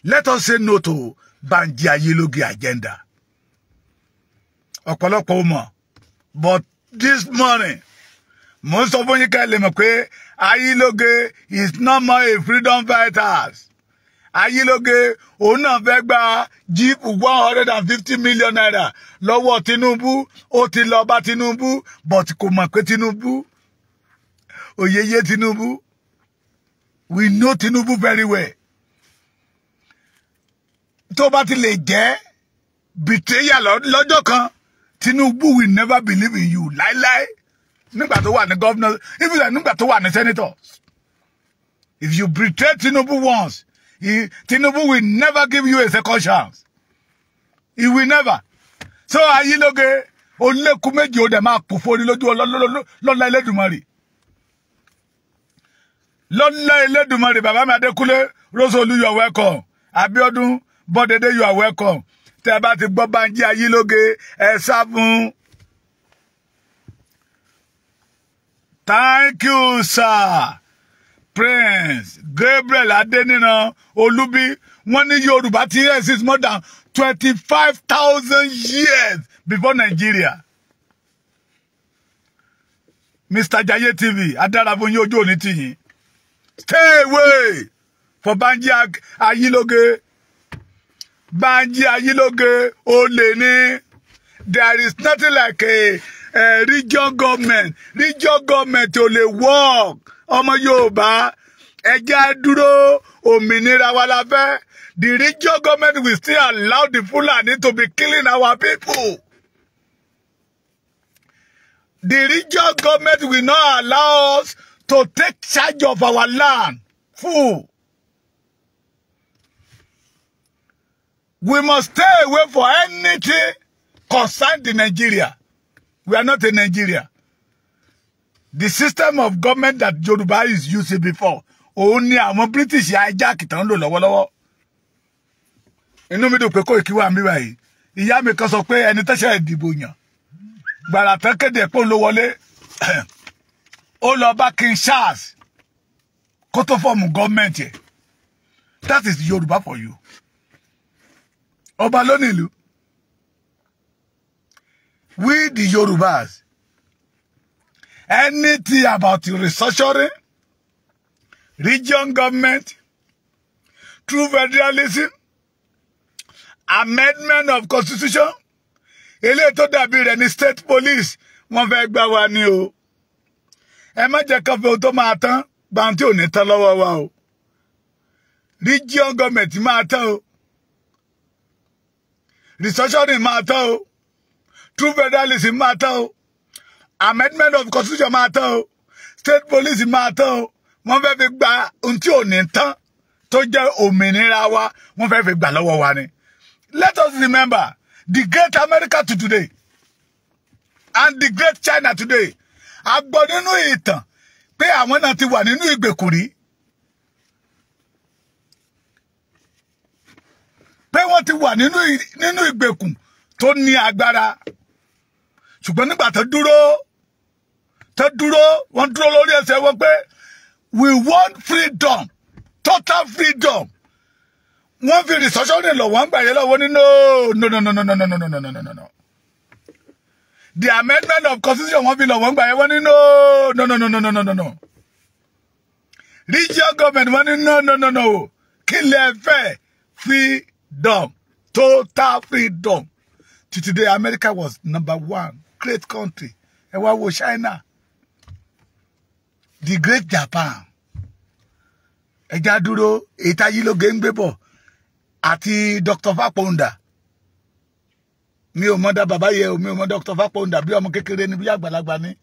Let us say no to Banji Ayiloge agenda. Ọ̀pọ̀lọpọ̀ ó mọ̀. But this morning, mo ń sọ fún yín ká lè mọ̀ pé Ayiloge is not more a freedom fighter. Ayiloge òun náà fẹ́ gba jíìpù 150 million naira lọ́wọ́ Tinubu. Ó ti lọ bá Tinubu, but kò mọ̀ pé Tinubu òyeyé Tinubu. We know Tinubu very well. Tó bá ti lè jẹ́ betrayal lọ́jọ́ kan, Tinubu will never believe in you láíláí. Nígbà tó wà ní governor, even nígbà tó wà ní senator. If you betray Tinubu once, Tinubu will never give you a second chance. He will never. So Ayiloge, olékun méjì ó dẹ̀ máa kò forí lójú lọ́lá Elédùmarè. Lọ́lá Elédùmarè, bàbá mi Adékúnlé, Rosolu, you are welcome. Abiodun Bọ́dédé, you are welcome. Tẹ́ bá ti gbọ́ Banji Ayiloge, ẹ sá fún. Thank you, sir. Prince Gabriel Adeniran Olubi, wọ́n ní Yorùbá ti exist more than 25,000 years before Nigeria. Mr. Jaye TV, adára fún yín, ojú òní tì yín. Stay away for Banji Ayiloge. Banji Ayiloge olè ní. There is nothing like a region government. Region government ò lè work. Ọmọ Yorùbá, ẹ jẹ́ á dúró, òmìnira wa la fẹ́. The region government will still allow the Fulani to be killing our people. The region government will not allow us to take charge of our land. Fool. We must stay away for anything concerning Nigeria. We are not in Nigeria. The system of government that Yoruba is using before, Òun ni àwọn British hijack tán ń lò lọ́wọ́lọ́wọ́. Inú mi dùn pé Kóìkí wà mí báyìí. Ìyá mi kan sọ pé ẹni tẹ́sẹ̀ ìdìbò yàn gbàrà tán kéde pé òun ló wọlé, ó lọ bá King Charles kó tó form government ẹ̀. That is Yorùbá for you. Ọba lónìí. We the Yorùbás, anything about restructuring, region government, true federalism, amendment of constitution, eléyìí tó dàbí rẹ̀ ní state police, wọ́n fẹ́ gbá wa ní o. Ẹ má jẹ́ kó fi ohun tó máa tán gba ohun tí ò ní tán lọ́wọ́ wa o. Region government máa tán o, restructuring máa tán o, true federalism máa tán o, amendment of constitution máa tán o, state police máa tán o. Wọ́n fẹ́ fi gba ohun tí ò ní tán tó jẹ́ òmìnira wa, wọ́n fẹ́ fi gbà lọ́wọ́ wa ni. Let us remember the great America to today and the great China today. A gbọ́ nínú ìtàn pé àwọn náà ti wà nínú ìgbèkùn rí, pé wọ́n ti wà nínú ìgbèkùn tó ní agbára. Ṣùgbọ́n nígbà tó dúró, wọ́n dúró lórí ẹsẹ̀ wọn pé we want freedom, total freedom. Wọ́n fi restructuring lọ, wọ́n gbà yẹn lọ́wọ́ ní no no no no no no no no no no no no. The amendment of constitution wọ́n fi lọ, wọ́n gbà yẹn, wọ́n ní no no no no no no no no. Region government wọ́n ní no no no no. Kí lẹ fẹ́? Freedom, total freedom. To today, America was number one great country. Ẹ wá wo China, the great Japan. Ẹja dúró, èyí Ayílóge ń gbé bọ̀ àti Dr. Faponda. Mi ò mọ̀ dá bàbá yẹ o, mi ò mọ̀ Dr. Faponda, bí ọmọ kékeré ni bí àgbàlagbà ni,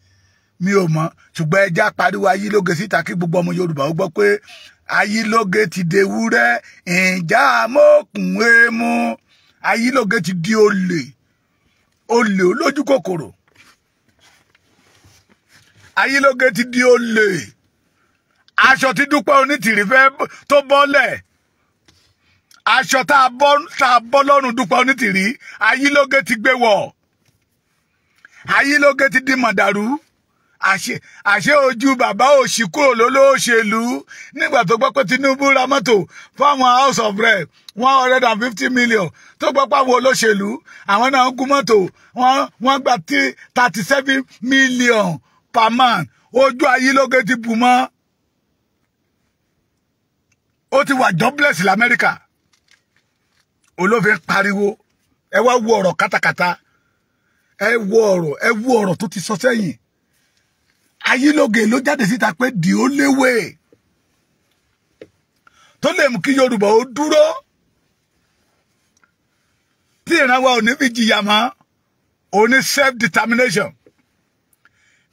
mi ò mọ̀. Ṣùgbọ́n ẹja pariwo Ayílóge síta kí gbogbo ọmọ Yorùbá ó gbọ́ pé Ayílóge ti dewúrẹ́, ìjà mọ́kùn émú. Ayílóge ti di olè, olè olójú kòkòrò. Ayílóge ti di olè. Aṣọ tí Dúpẹ́ Onítìrí fẹ́ tó bọ́lẹ̀, aṣọ tá a bọ́ lọ́rùn Dúpẹ́ Onítìrí, Ayílóge ti gbé wọ̀. Ayílóge ti di mọ̀dàrú. Àṣẹ ojú bàbá òṣì kúrò lólóṣèlú nígbà tó gbọ́ pé Tinubu ra mọ́tò fáwọn House of Rep 150 million, tó gbọ́ pé àwọn olóṣèlú àwọn náà ń kú mọ́tò, wọ́n gba 37 million per man. Ojú Ayílóge ti bù mọ́. Ó ti wà jobless l'Amẹ́ríkà. Olófin pariwo. Ẹ wá wo ọ̀rọ̀ pátákátá, ẹ wo ọ̀rọ̀, ẹ wo ọ̀rọ̀ tó ti sọ sẹ́yìn. Ayílóge ló jáde síta pé the only way tó lè mú kí Yorùbá ó dúró tí ìran wa ò ní fi jìyà mọ́, ó ní self determination.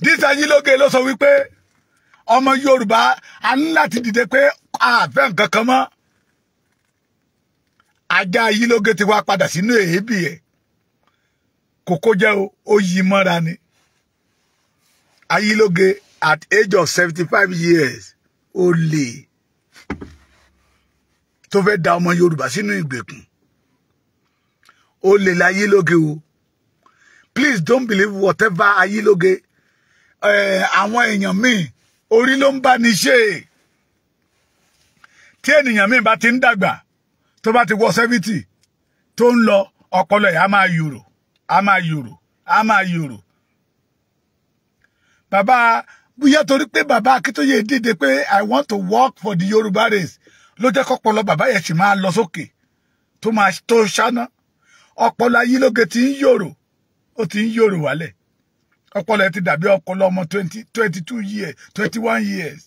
This Ayílóge ló sọ wípé ọmọ Yorùbá a ní láti dìde pé a fẹ́ nǹkan kan mọ́. Ajá Ayílóge ti wá padà sínú èébì ẹ̀. Kókó jẹ́ ó yí mọ́ra ni. Ayílóge at age of 75 years, ó lè tó fẹ́ da ọmọ Yorùbá sínú ìgbèkùn. Ó lè l'Ayílóge o. Please don't believe whatever Ayílóge. Àwọn èèyàn míì orí ló ń bá ní ṣe. Tí ènìyàn míì bá ti ń dàgbà, tó bá ti wọ 70 tó ń lọ, ọpọlọ ẹ̀ á máa yòrò, á máa yòrò, á máa yòrò. Bàbá bóyá torí pé bàbá Akíntóyè dìde pé I want to work for the Yorùbá race ló jẹ́ kọ́pọlọ bàbá yẹn sì máa lọ sókè tó máa tó ṣáná. Ọpọlọ Ayílóge ti ń yòrò, ó ti ń yòrò wálẹ̀. Ọpọlọ ẹ ti dàbí ọpọlọ ọmọ 22 years, 21 years.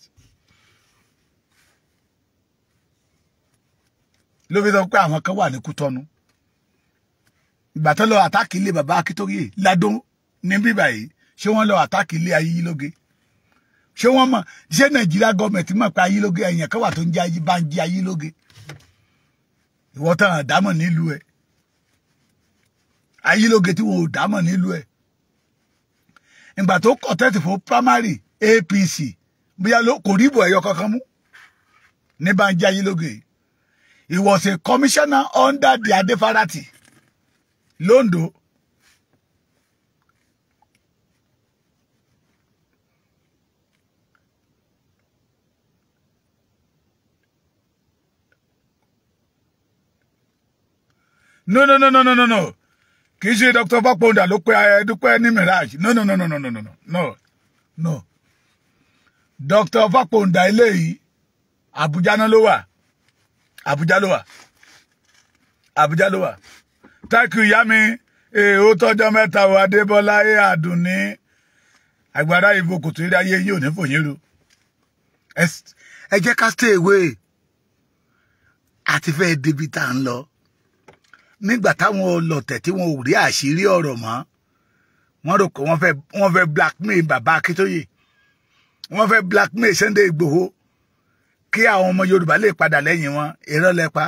Ló fi sọ pé àwọn kan wà ní Kútọ́nù. Ìgbà tó lọ àtàkì ilé bàbá Akíntóyè ládó ní bíbà yìí, ṣé wọ́n lọ àtàkì ilé Ayílóge? Ṣé wọ́n mọ̀? Ṣé Nàìjíríà gọọmẹ̀ntì mọ̀ pé Ayílóge ẹ̀yàn kan wà tó ń jẹ́ Bánjí Ayílóge? Ìwọ tán àdámọ̀ nílùú ẹ̀. Ayílóge tí wọn ò dámọ̀ nílùú ẹ̀. Ìgbà tó kọ̀tẹ́tì fún primary APC, bóyá ló kò rí ìbò ẹ̀yọ kankan mú. Ní Bánjí Ayílóge. He was a commissioner under the Adefarati Londo. No, no, no, no, no, no, no. Kì í ṣe Dr. Fápọ̀ndà ló pe Dúpẹ́ ní Mirage. No, no, no, no, no, no, no, no, no. Dr. Fápọ̀ndà eléyìí, Àbújá náà ló wà. Àbújá ló wà. Àbújá ló wà. Thank you, ìyá mi. Ó tọ́jọ́ mẹ́ta o, Adébọ́lá Àdùnní. Àgbàrá ìbò kòtò eré ayé yìí ò ní fòyín ru. Ẹ jẹ́ ká stay away. Àti fẹ́ débi tá à ń lọ. Nígbà táwọn ọlọ̀tẹ̀ tí wọn ò rí àṣírí ọ̀rọ̀ mọ́, wọ́n rò pé wọ́n fẹ́ blackmail bàbá Akíntóyè, wọ́n fẹ́ blackmail Sunday Igboho kí àwọn ọmọ Yorùbá lè padà lẹ́yìn wọn. Irọ́ lẹ pa.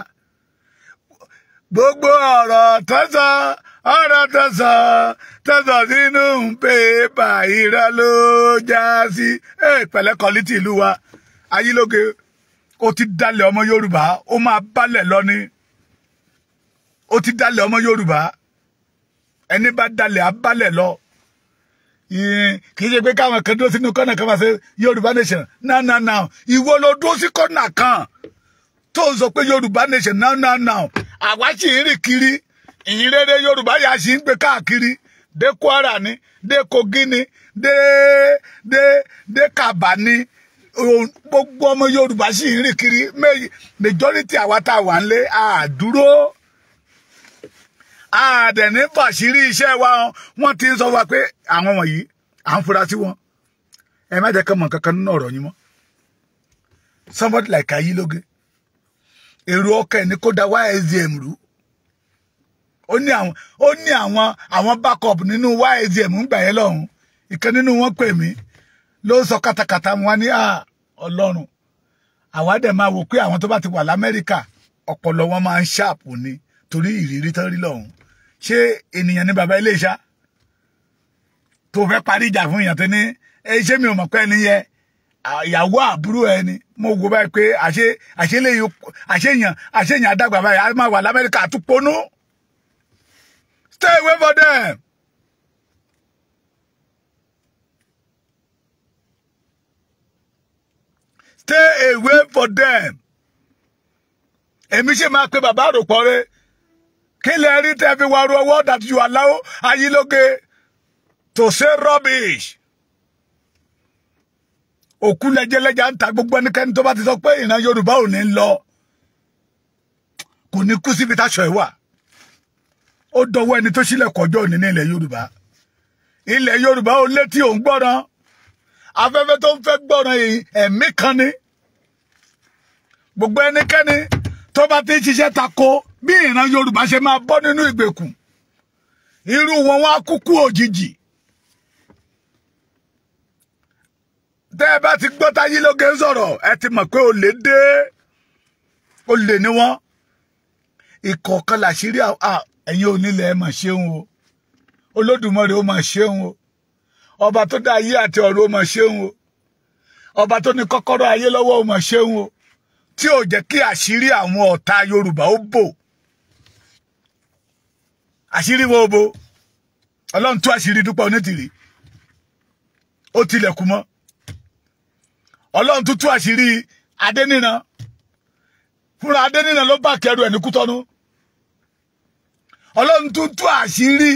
Gbogbo ọ̀rọ̀ tó sọ, ọ̀rọ̀ tó sọ, tó sọ sínú pépà, irọ́ ló já sí. Pẹ̀lẹ́ kọ́lítì ìlú wa, Ayílóge, ó ti dalẹ̀ ọmọ Yorùbá, ó máa balẹ̀ lọ ni. Ó ti dalẹ̀ ọmọ Yorùbá, ẹni bá dalẹ̀ á balẹ̀ lọ. Kì í ṣe pé káwọn kan dúró sínú kọ́nà kan máa ṣe Yorùbá nation now now now. Ìwọ ló dúró sí kọ́nà kan tó ń sọ pé Yorùbá nation now now now. Àwa sì ń rìn kiri, ìyìn rere Yorùbá yà sì ń gbé káàkiri. Dé Kwara ni, dé Kogi ni, dé dé dé Kàbà ni, gbogbo ọmọ Yorùbá sì ń rìn kiri. Majority àwa tá a wà ń lé àdúró. Àdẹ̀ní fàṣírí iṣẹ́ wa, wọ́n ti ń sọ wa pé àwọn wọ̀nyí à ń fura sí wọn. Ẹ má jẹ́ kán mọ̀ kankan nínú ọ̀rọ̀ yín mọ́. Somebody like Ayílóge, èrò ọkàn ẹni kó da YSDM rú. Ó ní àwọn backup nínú YSDM ń gbà yẹn lọ́hùn. Ìkan nínú wọn pè mí ló ń sọ kátàkátà wọn ní Ọlọ́run. Àwa dẹ̀ máa wò pé àwọn tó bá ti wà l'Amẹ́ríkà ọpọlọ wọn máa ń ṣàpù ni torí ìrírí tán rí lọ́hùn. Ṣé ènìyàn ní bàbá ilé iṣá tó fẹ́ parí ìjà fún èèyàn tó ní ṣé mi ò mọ̀ pé ẹni yẹ ìyàwó àbúrò ẹni? Mo wò báyìí pé àṣeyàn àdàgbà báyìí a máa wà l'Amẹ́ríkà àtúponú. Stay away from them. Stay away from them. Èmi ṣe máa pe bàbá àròpọ̀ rẹ. Kí lẹ rí tẹ́ fi wá ru ọwọ́ that you allow Ayílóge to say rubbish. Òkú lẹ́jẹ́lẹ́jà ń ta gbogbo ẹnikẹ́ni tó bá ti sọ pé ìran Yorùbá ò ní lọ, kò ní kú síbi táṣọ ẹ̀ wà. Ó dọwọ́ ẹni tó sílẹ̀ kọjọ́ òní ní ilẹ̀ Yorùbá. Ilẹ̀ Yorùbá ò létí òun gbọ́ràn. Afẹ́fẹ́ tó ń fẹ́ gbọ́ràn ẹ̀mí kan ni. Gbogbo ẹnikẹ́ni tó bá ti ń ṣiṣẹ́ tako bí ìran Yorùbá ṣe máa bọ́ nínú ìgbèkùn, irú wọn wá kúkú òjijì. Tẹ́ ẹ bá ti gbọ́ t'Ayílóge ń sọ̀rọ̀, ẹ ti mọ̀ pé olè dé, olè ni wọ́n. Ìkọ̀ọ̀kan làṣírí ẹ̀yin onílẹ̀ ẹ mà ṣeun o, Olódùmarè ó mà ṣeun o, ọba tó dá ayé àti ọ̀run ó mà ṣeun o, ọba tó ní kọ́kọ́rọ́ ayé lọ́wọ́ ó mà ṣeun o, tí ò jẹ́ kí àṣírí àwọn ọ̀tá Yorùbá ó bò. Àṣírí wo bo? Ọlọ́run tú àṣírí Dúpẹ́ Onítìrí, ó tilẹ̀kùn mọ́. Ọlọ́run tún tú àṣírí Adéníran, fúnra Adéníran ló bá kẹrù ẹ̀ ní Kútọ́nù. Ọlọ́run tún tú àṣírí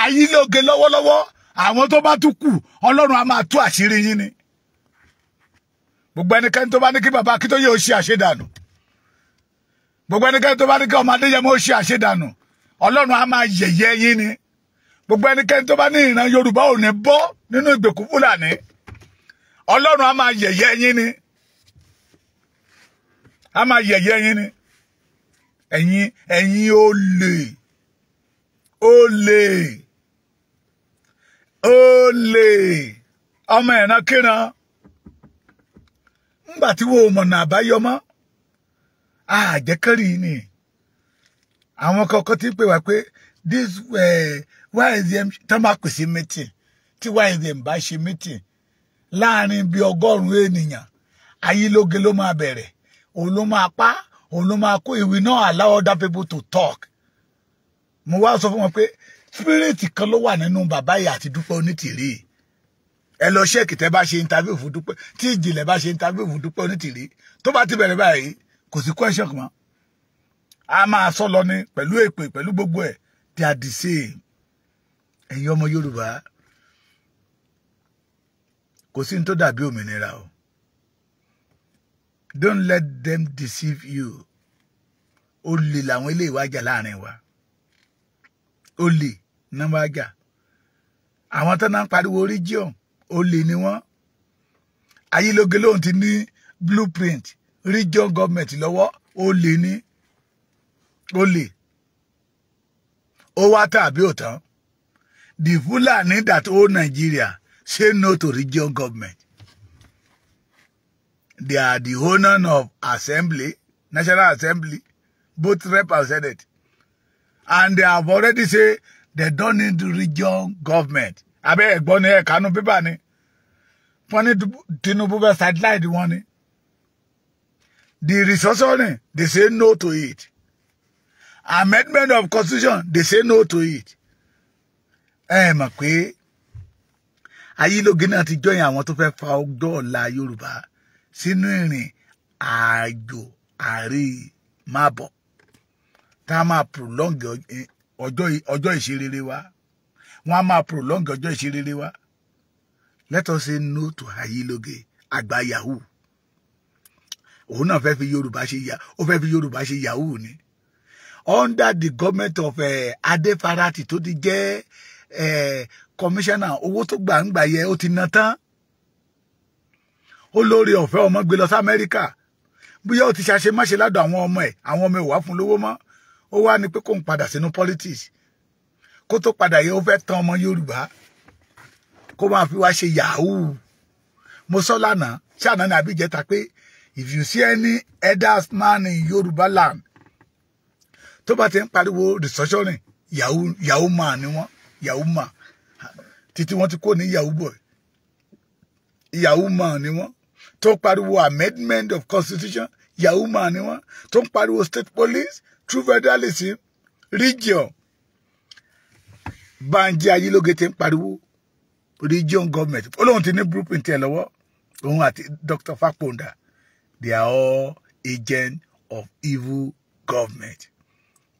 Ayílóge lọ́wọ́lọ́wọ́. Àwọn tó bá tún kù, Ọlọ́run á máa tú àṣírí yín ni. Gbogbo ẹnikẹ́ni tó bá ní kí bàbá Akíntóyè ó ṣe àṣedànù, gbogbo ẹnikẹ́ni tó bá ní kí ọmọ Adéyẹmọ ó ṣe àṣedànù, Ọlọ́run á máa yẹ̀yẹ́ yín ni. Gbogbo ẹnikẹ́ni tó bá ní ìran Yorùbá ò ní bọ́ nínú ìgbèkùn Fúlàní, Ọlọ́run á máa yẹ̀yẹ́ yín ni. Á máa yẹ̀yẹ́ yín ni. Ẹ̀yin olè, olè, olè, ọmọ ìran kíran. Ńgbà tí wo mọ̀nà àbáyọ mọ́, àjẹkẹ́rì ni. Àwọn kọ̀ọ̀kan ti pè wá pé this YSDM tán bá pèsè meeting, tí YSDM bá ṣe meeting láàrin bíi 100 ènìyàn, Ayílóge ló máa bẹ̀rẹ̀. òun ló máa pa, òun ló máa kó. He will not allow other people to talk. Mo wá sọ fún wọn pé spirit kan ló wà nínú bàbá yìí àti Dúpẹ́ Onítìrí. Ẹ lọ check tẹ́ bá ṣe interview fún Dúpẹ́, tí Ìjìnlẹ̀ bá ṣe interview fún Dúpẹ́ Onítìrí, tó bá ti bẹ̀rẹ̀ báyìí kò sí question mọ́, a máa sọ lọ ní pẹ̀lú èpè pẹ̀lú gbogbo ẹ̀. They are the same. Ẹ̀yin ọmọ Yorùbá, kò sí ní tó dàbí òmìnira o. Don't let them deceive you. Olè làwọn ilé ìwájà láàrin wa, olè náà wá jà. Àwọn tó náà ń pariwo region, olè ni wọ́n. Ayílóge lóhun ti ní blueprint region government lọ́wọ́, olè ní, olè. Ó wá tàbí òtán. The Fulani that own Nigeria say no to region government. They are the owner of assembly, National Assembly, both rep and senate. And they have already said they don't need region government. Abẹ́ ẹ̀gbọ́n ni ẹ̀kánú pépà ni. Wọ́n ní Tinubu fẹ́ satellite wọn ni. The restructuring, they say no to it. Amendment of constitution, they say no to it. Ẹ mọ̀ pé Ayílóge náà ti join àwọn tó fẹ́ fa ọjọ́ ọ̀la Yorùbá sínú ìrìn àjò àrí máa bọ̀, tá a máa prolong ọjọ́ ìṣerere wa. Wọ́n á máa prolong ọjọ́ ìṣerere wa. Let us say no to Ayílóge àgbà yahoo. Òun náà fẹ́ fi Yorùbá ṣe ya, ó fẹ́ fi Yorùbá ṣe yahoo ni. Under the government of Adéfarati tó ti jẹ́ commissioner, owó tó gbà ń gbà yẹ ó ti ná tán. Ó lórí ọ̀fẹ́ ọmọ gbé lọ sí Amẹ́ríkà. Bóyá ó ti ṣàṣe máṣe ládọ̀ àwọn ọmọ ẹ̀, àwọn ọmọ ẹ̀ wá fún lówó mọ́. Ó wá ní pé kó ń padà sínú politics. Kó tó padà yẹ ó fẹ́ tán ọmọ Yorùbá, kó máa fi wá ṣe yahoo. Mo sọ lánàá, ṣé àná ní àbíjẹta pé if you see any elders man in Yorùbá land tó bá ti ń pariwo restructuring, yahoo yahoo man ni wọ́n, yahoo man. Títí wọ́n ti kó ní yahoo boy, yahoo man ni wọ́n. Tó pariwo amendment of constitution, yahoo man ni wọ́n. Tó ń pariwo state police, true federalism, region. Banji Ayílóge ti ń pariwo region government. Ó lóun ti ní blueprint ẹ̀ lọ́wọ́, òun àti Dr. Faponda. They are all agents of evil government.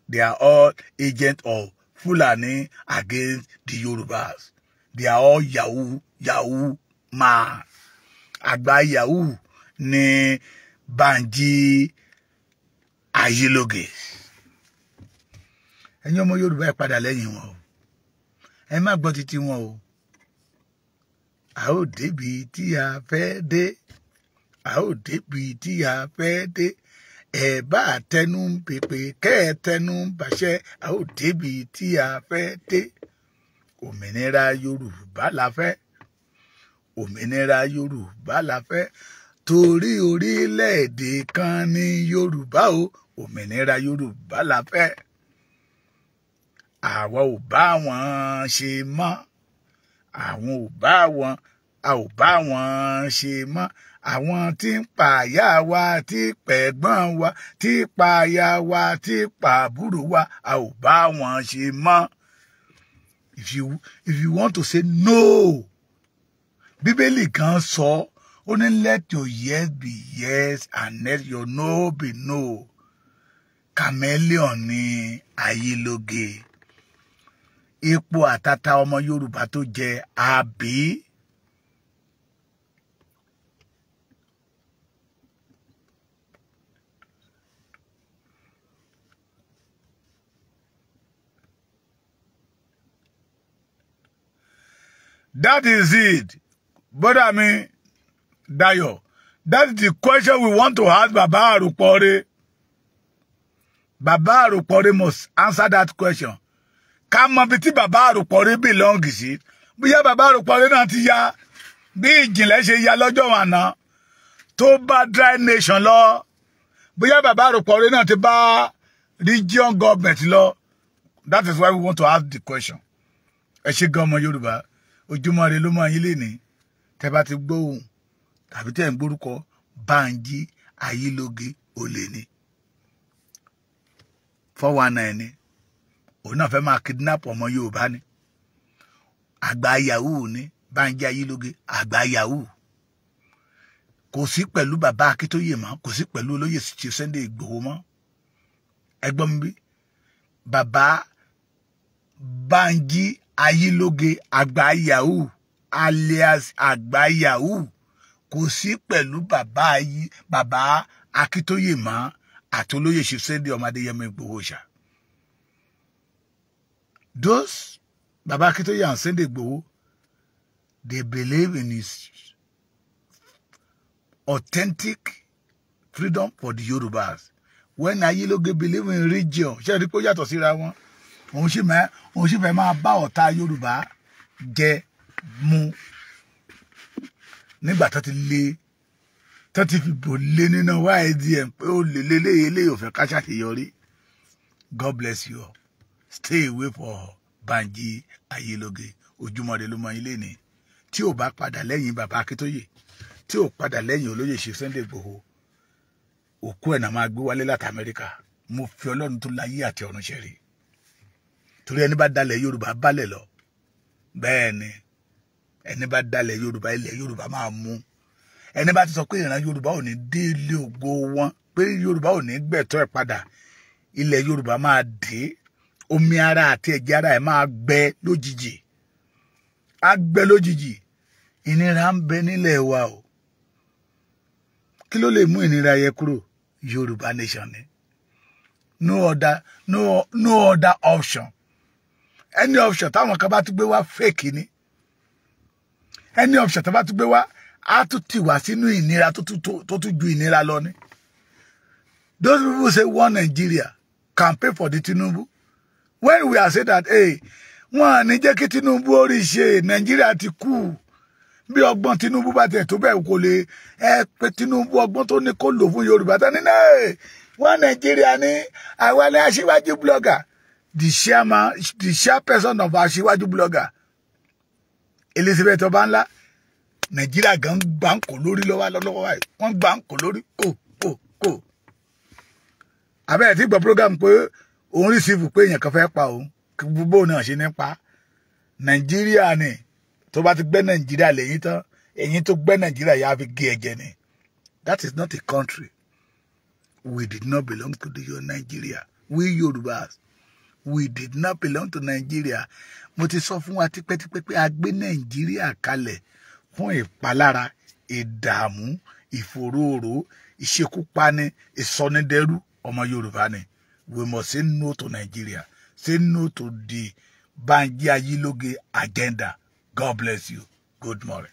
They are all agents of Fulani against the Yorubas. They are all yahoo yahoo man. Àgbà yahoo ni Banji Ayílóge. Ẹ̀yin ọmọ Yorùbá, ẹ padà lẹ́yìn wọn o. Ẹ má gbọ́ títí wọn o. A ó débi tí a fẹ́ dé. A ó débi tí a fẹ́ dé. Ẹ bá tẹnu pèpè kẹ́ ẹ tẹnu bàṣẹ. A ó débi tí a fẹ́ dé. Òmìnira Yorùbá la fẹ́. Òmìnira Yorùbá la fẹ́. Torí orílẹ̀-èdè kan ní Yorùbá o. Òmìnira Yorùbá la fẹ́. Àwa ò bá wọn ṣe mọ́. Àwọn ò bá wọn, a ò bá wọn ṣe mọ́. Àwọn tí ń pààyà wa, tí pẹ̀gbọ́n wa, tí pààyà wa, tí pàbúrò wa, a ò bá wọn ṣe mọ́. If you want to say no, Bíbélì kan sọ, ó ní let your yes be yes and let your no be no. Chameleon ni Ayílóge. Ipò àtàtà ọmọ Yorùbá tó jẹ àbí. That is it. Brother mi, Dayo, that is the question we want to ask Baba Arupore. Baba Arupore must answer that question. Ká mọ̀ bí tí Baba Arupore belong sí. Bóyá Baba Arupore náà ti ya bí Ìjìnlẹ̀ ṣe ya lọ́jọ́ àná tó bá dry nation lọ. Bóyá Baba Arupore náà ti bá region government lọ. That is why we want to ask the question. Ẹ ṣé gan ọmọ Yorùbá. Ojúmọ́ ire ló mọ́ yín lénìí. Tẹ́ bá ti gbóhùn tàbí tẹ́ ń gbórúkọ Bánjí Ayílóge. Olè ni, 419 ni. Òun náà fẹ́ máa kidnap ọmọ Yorùbá ni. Àgbà yahoo ni Bánjí Ayílóge, àgbà yahoo. Kò sí pẹ̀lú bàbá Akíntóyè mọ́, kò sí pẹ̀lú olóyè Chief Sunday Ìgbòho mọ́. Ẹgbọ́n mi bí bàbá Bánjí Ayílóge, àgbà yahoo, alias àgbà yahoo, kò sí pẹ̀lú bàbá Akíntóyè mọ́ àti olóyè Chief Sunday ọmọ Adéyẹmọ Ìgbòho ṣá. Those bàbá Akíntóyè and Sunday Ìgbòho, they believe in his authentic freedom for the Yorubas, when Ayiloge believe in region. Ṣé ẹ rí pé ó yàtọ̀ síra wọn? Òun sì fẹ́ máa bá ọ̀tá Yorùbá jẹ mu nígbà tó ti lé, tó ti fi bò lé nínú YSDM pé ó lè léléyìí, eléyìí ò fẹ́ ká ṣàṣeyọrí. God bless you all. Stay away for Banji Ayiloge. Ojúmọ́ ló mọ ilé ni. Tí ò bá padà lẹ́yìn bàbá Akíntóyè, tí ò padà lẹ́yìn olóyè Chief Sunday Igboho, òkú ẹ̀ náà máa gbé wálé láti Amẹ́ríkà. Mo fi Ọlọ́run tó láyé àti ọ̀run ṣẹ̀rí, torí ẹni bá dalẹ̀ Yorùbá balẹ̀ lọ. Bẹ́ẹ̀ ni, ẹni bá dalẹ̀ Yorùbá, ilẹ̀ Yorùbá máa mú. Ẹni bá ti sọ pé ìran Yorùbá ò ní dé ilé ògo wọn, pé Yorùbá ò ní gbẹ̀tọ́ ẹ̀ padà, ilẹ̀ Yorùbá máa dé, omi ara àti ẹ̀jẹ̀ ara ẹ̀ máa gbẹ lójijì, á gbẹ lójijì. Ìnira ń bẹ nílẹ̀ wa o. Kí ló lè mú ìnira yẹ kúrò? Yorùbá nation ni. No other, no, no other option. Any option táwọn kan bá tún gbé wá, fake ni. Any option tó bá tún gbé wá, á tún tì wá sínú ìnira tó tún ju ìnira lọ ni. Those people say one Nigeria, campaign for the Tinubu. When we are saying that, hey, wọn ní jẹ́ kí Tinubu orí ṣe, Nàìjíríà ti kú. Bí ọgbọ́n Tinubu bá tẹ̀ tó bẹ́ẹ̀, kò lè ẹ pé Tinubu ọgbọ́n tó ní kó lò fún Yorùbá tán ní náà. One Nigeria ní àwa ní aṣíwájú blogger, the chairman, the chairperson of aṣíwájú blogger, Elizabeth Ọbanla. Nàìjíríà gan gbà ń kó lórí lọ́wọ́ lọ́wọ́ báyìí. Wọ́n gbà ń kó lórí kò kò kò. Abẹ́rẹ́ tí gbọ́ program pé òun receive pé èèyàn kan fẹ́ pa òun, gbogbo náà ṣe ní pa. Nàìjíríà ni. Tó bá ti gbẹ́ Nàìjíríà lẹ́yìn tán, èyí tó gbẹ́ Nàìjíríà yà á fi gé ẹ̀jẹ̀ ni. That is not a country. We did not belong to the Nigeria. We Yorubas, we did not belong to Nigeria. Mo ti sọ fún wa tipẹ́tipẹ́ pé a gbé Nàìjíríà kalẹ̀ fún ìpalára, ìdààmú, ìfòróòró, ìṣekúpani, ìsọnidẹrú ọmọ Yorùbá ni. We must say no to Nigeria, say no to the Banji Ayiloge agenda. God bless you. Good morning.